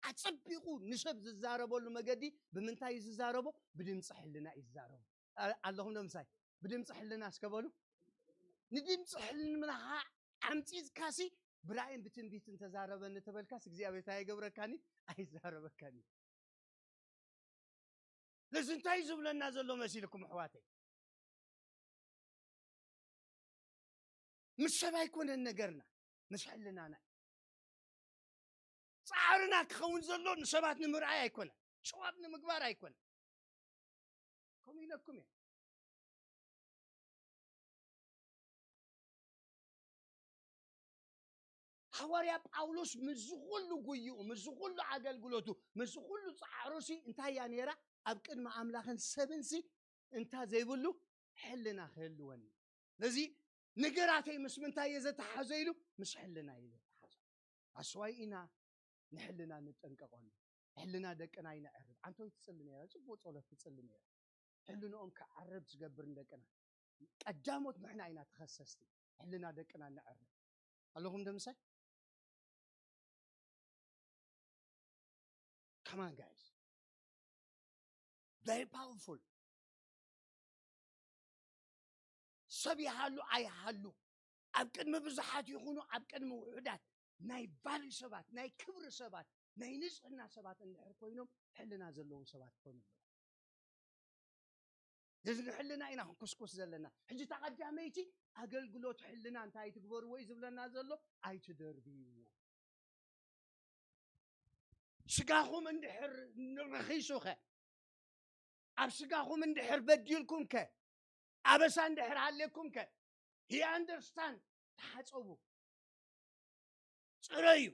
ኣጸቢቑ ንሰብ ዝዛረበሉ መገዲ ብምንታይ እዩ ዝዛረቦ? ብድምፂ ሕልና እዩ ዝዛረቦ። ኣ-፣ ኣለኹም ዶ ምሳይ? ብድምፂ ሕልና እስከ በሉ። ንድምፂ ሕልናኻ ዓምፂፅካሲ ብራእይን ብትንቢትን ተዛረበኒ ተበልካስ እግዚኣብሔር እንታይ ኣይገብረካን እዩ? ኣይዛረበካን እዩ። ስለዚ እንታይ እዩ ዝብለና ዘሎ መሲልኩም ኣሕዋተይ? ምስ ሰብ ኣይኮነን ነገርና፣ ምስ ሕልናና እዩ። ጻዕርና ክኸውን ዘሎ ንሰባት ንምርኣይ ኣይኮነን፣ ሸዋብ ንምግባር ኣይኮነን። ከምኡ ኢለኩም እየ። ሃዋርያ ጳውሎስ ምስዚ ኩሉ ጉይኡ፣ ምስዚ ኩሉ ኣገልግሎቱ፣ ምስዚ ኩሉ ጻዕሩሲ እንታይ እያ ነይራ? ኣብ ቅድሚ ኣምላኽን ሰብንሲ እንታ ዘይብሉ ሕልና ክህልወኒ። ነዚ ነገራተይ ምስ ምንታይ እየ ዘተሓዞ ኢሉ? ምስ ሕልና እየ ዘተሓዞ። ኣስዋይ ኢና ንሕልና ንጠንቀቐሉ። ሕልና ደቅና ይነዕርብ። ኣንቶይ ትጽሊ ነይራ፣ ጽቡቕ ጸሎት ትጽሊ ነይራ። ሕልንኦም ክዓርብ ዝገብር ንደቅና። ቀዳሞት ንሕና ኢና ተኸሰስቲ። ሕልና ደቅና ነዕርብ። ኣለኹም ዶ ምሳይ? Come on, guys. Very powerful. ሰብ ይሃሉ ኣይሃሉ፣ ኣብ ቅድሚ ብዙሓት ይኹኑ ኣብ ቅድሚ ውሑዳት፣ ናይ ቫልዩ ሰባት፣ ናይ ክብሪ ሰባት፣ ናይ ንጽህና ሰባት እንድሕር ኮይኖም፣ ሕልና ዘለዎም ሰባት ክኾኑ ኣለዎም። ነዚ ንሕልና ኢና ክንኩስኩስ ዘለና። ሕጂ እታ ቀዳመይቲ ኣገልግሎት ሕልና እንታይ ትግበርዎ እዩ ዝብለና ዘሎ? ኣይትደርብይዎ። ስጋኹም እንድሕር ረኺሱኸ፣ ኣብ ስጋኹም እንድሕር በዲልኩምከ፣ ኣበሳ እንድሕር ሃልየኩምከ፣ he understand፣ ተሓጸቡ፣ ጽረዩ።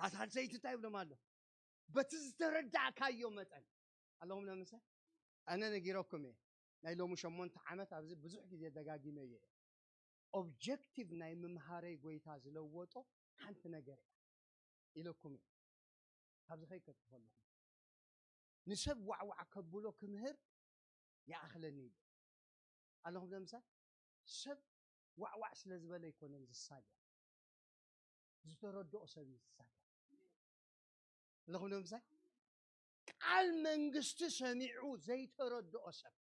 ኣታ ሰይቲ እንታይ ይብሎም ኣሎ? በቲ ዝተረዳእካዮ መጠን ኣለኹም ነምሰ ኣነ ነጊረኩም እየ። ናይ ሎሚ ሸሞንተ ዓመት ኣብዚ ብዙሕ ግዜ ደጋጊመ እየ። ኦብጀክቲቭ ናይ ምምሃረይ ጎይታ ዝለወጦ ሓንቲ ነገር እያ ኢለኩም እየ። ካብዚ ከይከትፎ ኣለኹም። ንሰብ ዋዕዋዕ ከብሎ ክምህር ይኣኽለኒ ኢሉ ኣለኹም ነምሰ ሰብ ዋዕዋዕ ስለ ዝበለ ኣይኮነን ዝሳገር። ዝተረድኦ ሰብ እዩ ዝሳገር። ኣለኹም ነምሳይ ቃል መንግስቲ ሰሚዑ ዘይተረድኦ ሰብ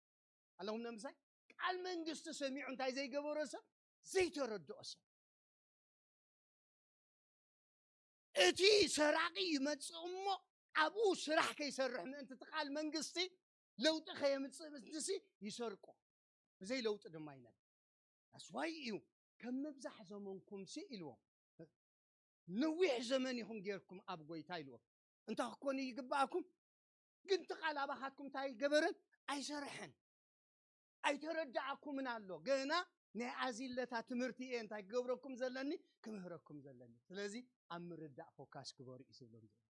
ኣለኹም ነምሳይ ቃል መንግስቲ ሰሚዑ እንታይ ዘይገበሮ ሰብ ዘይተረድኦ ሰብ እቲ ሰራቂ ይመጽእ እሞ ኣብኡ ስራሕ ከይሰርሕ ምእንቲ እቲ ቃል መንግስቲ ለውጢ ከየምጽእ ምእንትሲ ይሰርቆ ብዘይ ለውጢ ድማ ይነብር። ኣስዋይ እዩ ከም ምብዛሕ ዘመንኩም ሲ ኢልዎም ነዊሕ ዘመን ኢኹም ጌርኩም ኣብ ጎይታ ኢልዎም እንታይ ክኮኑ ይግባኣኩም ግን እቲ ቃል ኣባኻትኩም እንታይ ገበረን ኣይሰርሐን ኣይተረዳኣኩምን ኣሎ ገና ናይ ኣዚለታ ትምህርቲ እየ እንታይ ክገብረኩም ዘለኒ ክምህረኩም ዘለኒ ስለዚ ኣብ ምርዳእ ፎካስ ግበሩ እዩ ዝብሎም ዘሎ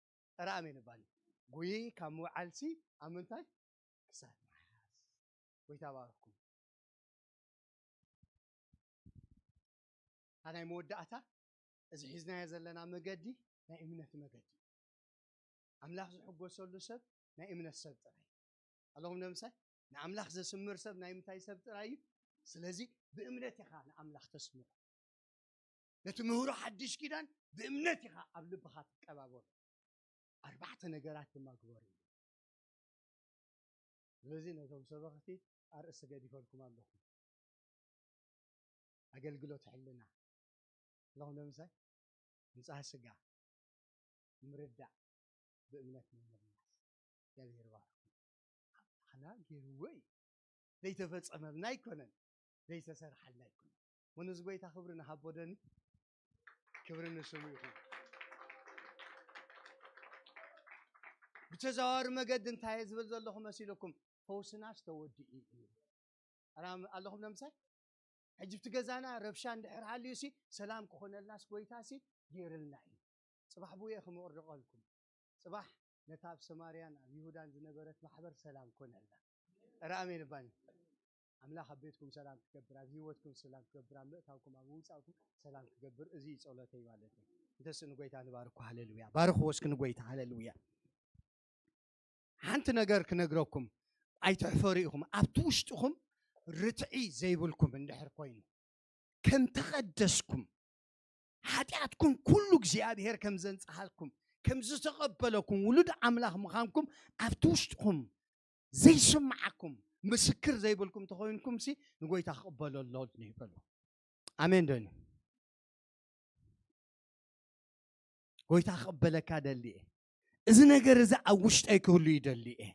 ራኣሜን ባኒ ጉይ ካብ ምውዓልሲ ኣብ ምንታይ ክሳድ ምሓዝ ጎይታ ባርኩም እታ ናይ መወዳእታ እዚ ሒዝናዮ ዘለና መገዲ ናይ እምነት መገዲ ኣምላኽ ዝሕጎሰሉ ሰብ ናይ እምነት ሰብ ጥራይ ኣለኹም ነምሳይ ንኣምላኽ ዘስምር ሰብ ናይ ምንታይ ሰብ ጥራይ እዩ ስለዚ ብእምነት ኢኻ ንኣምላኽ ተስምሮ ነቲ ምህሮ ሓድሽ ኪዳን ብእምነት ኢኻ ኣብ ልብኻ ትቀባበሎ ኣርባዕተ ነገራት ድማ ግበሩ ስለዚ ነቶም ሰበኽቲ ኣርእስቲ ገዲፈልኩም ኣለኹ ኣገልግሎት ሕልና ኣለኹም ነምሳይ ንፅሃ ስጋ ምርዳእ ብእምነት ምምልላስ እግዚኣብሔር ባርኩም ኣምላኽና ገይርዎ እዩ ዘይተፈፀመልና ኣይኮነን ዘይተሰርሓልና ኣይኮነን እሞ ነዚ ጎይታ ክብሪ ንሃቦ ደኒ ክብሪ ንስሙ ይኹን ብተዘዋዋሪ መገዲ እንታይ ዝብል ዘለኹ መሲልኩም ፈውስናስ ተወዲኡ እዩ ኣለኹም ነምሳይ ሕጂ ብቲ ገዛና ረብሻ እንድሕር ሃልዩ ሲ ሰላም ክኾነልናስ ጎይታ ሲ ገይርልና እዩ ፅባሕ ብየ ክምቕርቀልኩም ፅባሕ ነታ ኣብ ሰማርያን ኣብ ይሁዳን ዝነበረት ማሕበር ሰላም ኮነልና ራኣሜን ባኒ ኣምላኽ ኣብ ቤትኩም ሰላም ክገብር ኣብ ህይወትኩም ሰላም ክገብር ኣብ ምእታውኩም ኣብ ውፃእኩም ሰላም ክገብር እዚ ጸሎተይ ማለት እዩ እንተስ ንጎይታ ንባርኩ ሃሌሉያ ባርኽዎ እስኪ ንጎይታ ሃሌሉያ ሓንቲ ነገር ክነግረኩም ኣይትሕፈሩ ኢኹም ኣብቲ ውሽጥኹም ርትዒ ዘይብልኩም እንድሕር ኮይኑ ከም ተቐደስኩም ሓጢኣትኩም ኩሉ እግዚኣብሔር ከም ዘንጽሃልኩም ከም ዝተቐበለኩም ውሉድ ኣምላኽ ምዃንኩም ኣብቲ ውሽጥኹም ዘይስምዓኩም ምስክር ዘይብልኩም ተኾይንኩም ሲ ንጎይታ ክቕበሎ ኣሎ ይበሉ ኣሜን ዶኒ ጎይታ ክቕበለካ ደሊ እየ እዚ ነገር እዚ ኣብ ውሽጠይ ክህሉ ይደሊ እየ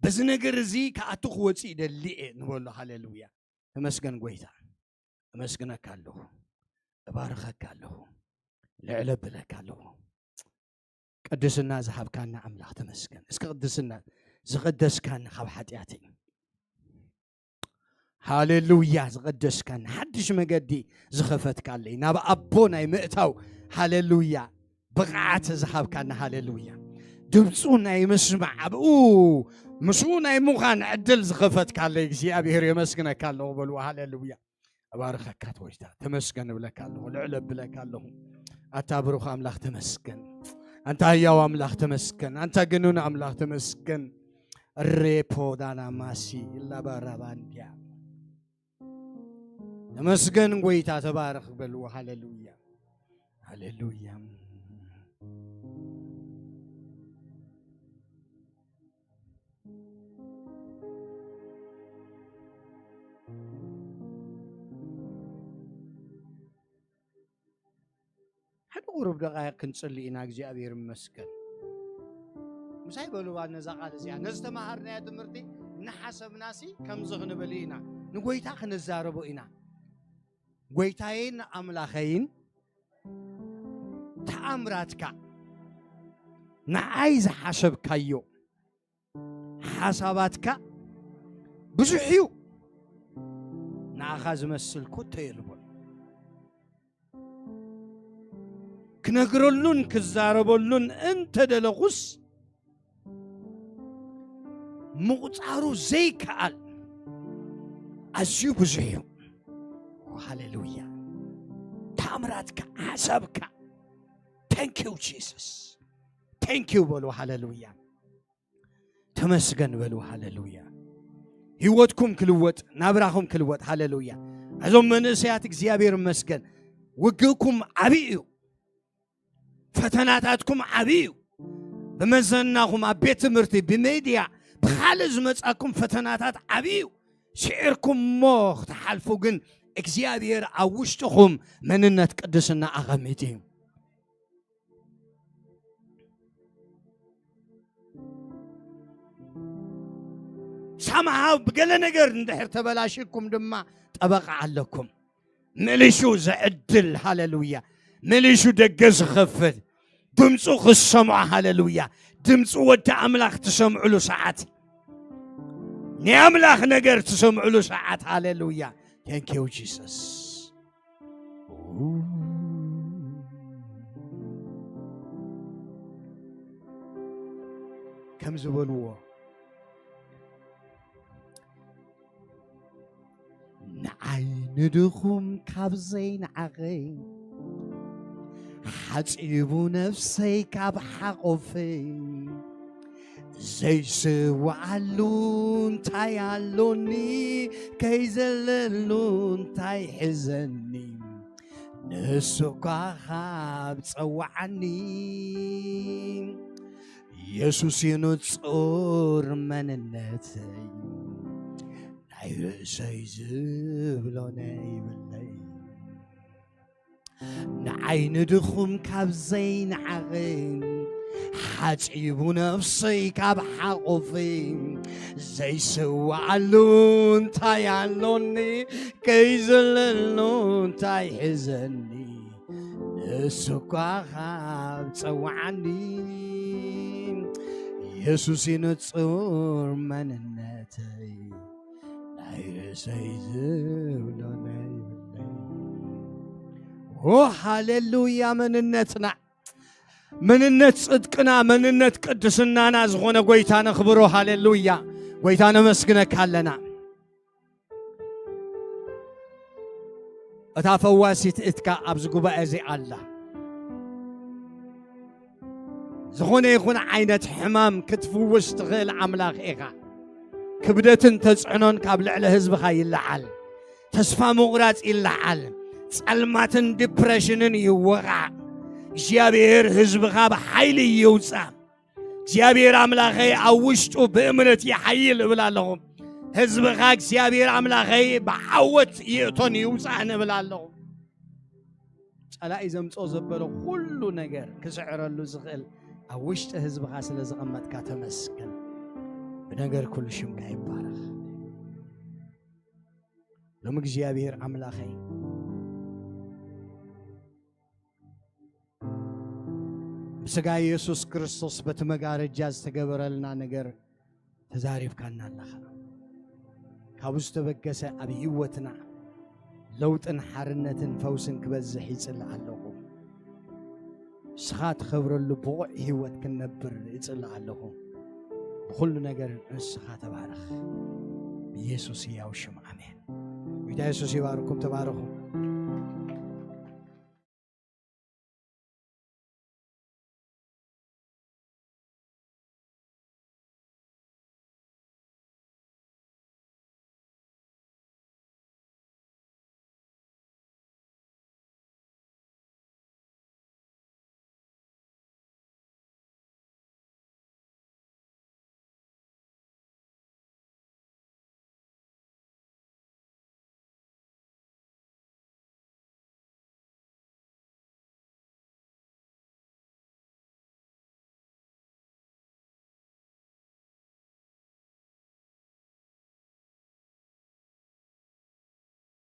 በዚ ነገር እዚ ክኣቱ ክወፅእ ይደሊ እየ ንበሎ ሃሌሉያ ተመስገን ጎይታ እመስግነካ ኣለኹ እባርኸካ ኣለኹ ልዕለ ብለካ ኣለኹ ቅድስና ዝሃብካና ኣምላኽ ተመስገን እስኪ ቅድስና ዝቐደስካኒ ካብ ሓጢኣተይ ሃሌሉያ ዝቐደስካኒ ሓድሽ መገዲ ዝኸፈትካለይ ናብ ኣቦ ናይ ምእታው ሃሌሉያ ብቕዓት ዝሃብካኒ ሃሌሉያ ድምፁ ናይ ምስማዕ ኣብኡ ምስኡ ናይ ምዃን ዕድል ዝኸፈትካለይ እግዚኣብሔር የመስግነካ ኣለኹ በልዋ ሃሌሉያ እባርኸካ ተወጅታ ተመስገን እብለካ ኣለኹ ልዕል እብለካ ኣለኹ ኣታ ብሩኽ ኣምላኽ ተመስገን ኣንታ ህያው ኣምላኽ ተመስገን ኣንታ ግኑን ኣምላኽ ተመስገን ሬፖ ዳናማሲ ላባራባንዲያ ተመስገን ጎይታ ተባረኽ በልዎ ሃሌሉያ ሃሌሉያ ሓደ ቁሩብ ደቃይቅ ክንጽሊ ኢና እግዚኣብሔር ይመስገን ምሳይ በሉዋ ነዛ ቃል እዚኣ ነዚ ተማሃርናያ ትምህርቲ እናሓሰብናሲ ከምዚ ክንብል ኢና ንጎይታ ክንዛረቦ ኢና ጎይታየይን ኣምላኸይን ተኣምራትካ ንዓይ ዝሓሰብካዮ ሓሳባትካ ብዙሕ እዩ ንኣኻ ዝመስል ኮቶ የልቦን ክነግረሉን ክዛረበሉን እንተደለኹስ፣ ምቑጻሩ ዘይከኣል ኣዝዩ ብዙሕ እዩ። ሃሌሉያ። ታምራትካ፣ ሓሳብካ። Thank you Jesus። Thank you በሉ። ሃሌሉያ። ተመስገን በሉ። ሃሌሉያ። ህይወትኩም ክልወጥ፣ ናብራኹም ክልወጥ። ሃሌሉያ። እዞም መንእሰያት፣ እግዚኣብሔር ይመስገን። ውግእኩም ዓብዪ እዩ። ፈተናታትኩም ዓብዪ እዩ። ብመዘናኹም፣ ኣብ ቤት ትምህርቲ፣ ብሜድያ፣ ብኻልእ ዝመጻኩም ፈተናታት ዓብዪ እዩ። ስዒርኩም እሞ ክትሓልፉ ግን እግዚኣብሔር ኣብ ውሽጥኹም መንነት ቅድስና ኣቐሚጡ እዩ። ሳምሃው ብገለ ነገር እንድሕር ተበላሽኩም ድማ ጠበቃ ኣለኩም። ምልሹ ዝዕድል፣ ሃሌሉያ። ምልሹ ደገ ዝኸፍት፣ ድምፁ ክሰምዖ፣ ሃሌሉያ። ድምፂ ወዲ ኣምላኽ ትሰምዕሉ ሰዓት፣ ናይ ኣምላኽ ነገር ትሰምዕሉ ሰዓት፣ ሃሌሉያ። Thank you Jesus። ከም ዝበልዎ፣ ንዓይ ንድኹም ካብ ዘይንዓቐይ፣ ሓጺቡ ነፍሰይ ካብ ሓቆፈይ፣ ዘይስዋዓሉ እንታይ ኣሎኒ? ከይዘለሉ እንታይ ሕዘኒ? ንሱ እኳ ካብ ጸዋዓኒ፣ የሱስ እዩ ንጹር መንነተይ፣ ናይ ርእሰይ ዝብሎ ነይብለይ። ንዓይ ንድኹም ካብ ዘይንዓቕን፣ ሓጺቡ ነፍሰይ ካብ ሓቑፍይ፣ ዘይስዋዓሉ እንታይ ኣሎኒ? ከይዘለሉ እንታይ ሕዘኒ? ንሱ እኳ ካብ ጸዋዓኒ፣ የሱስ እዩ ንጹር መንነተይ፣ ናይ ርእሰይ ዝብሎ ነይብለይ። ኦ ሃሌሉያ! መንነትና፣ መንነት ጽድቅና፣ መንነት ቅድስናና ዝኾነ ጎይታ ነኽብሮ። ሃሌሉያ! ጎይታ ነመስግነካ ኣለና። እታ ፈዋሲት እትካ ኣብዚ ጉባኤ እዚ ኣላ። ዝኾነ ይኹን ዓይነት ሕማም ክትፍውስ ትኽእል ኣምላኽ ኢኻ። ክብደትን ተጽዕኖን ካብ ልዕሊ ህዝብኻ ይለዓል። ተስፋ ምቑራጽ ይለዓል። ጸልማትን ዲፕሬሽንን ይወቓዕ። እግዚኣብሔር ህዝብኻ ብሓይሊ ይውጻእ። እግዚኣብሔር ኣምላኸይ ኣብ ውሽጡ ብእምነት ይሓይል እብል ኣለኹ። ህዝብኻ እግዚኣብሔር ኣምላኸይ ብዓወት ይእቶን ይውጻእን እብል ኣለኹ። ጸላኢ ዘምጾ ዘበሎ ኩሉ ነገር ክስዕረሉ ዝኽእል ኣብ ውሽጢ ህዝብኻ ስለ ዘቐመጥካ ተመስገን። ብነገር ኩሉ ሽምካ ይባረኽ። ሎም እግዚኣብሔር ኣምላኸይ ብስጋ የሱስ ክርስቶስ በቲ መጋረጃ ዝተገበረልና ነገር ተዛሪብካና ኣለኻ። ካብኡ ዝተበገሰ ኣብ ህይወትና ለውጥን ሓርነትን ፈውስን ክበዝሕ ይጽልእ ኣለኹ። ንስኻ ትኸብረሉ ብቑዕ ህይወት ክንነብር ይጽልእ ኣለኹ። ብኹሉ ነገር ንስኻ ተባረኽ። ብየሱስ ህያው ሽም ኣሜን። ጎይታ የሱስ ይባርኩም። ተባረኹ።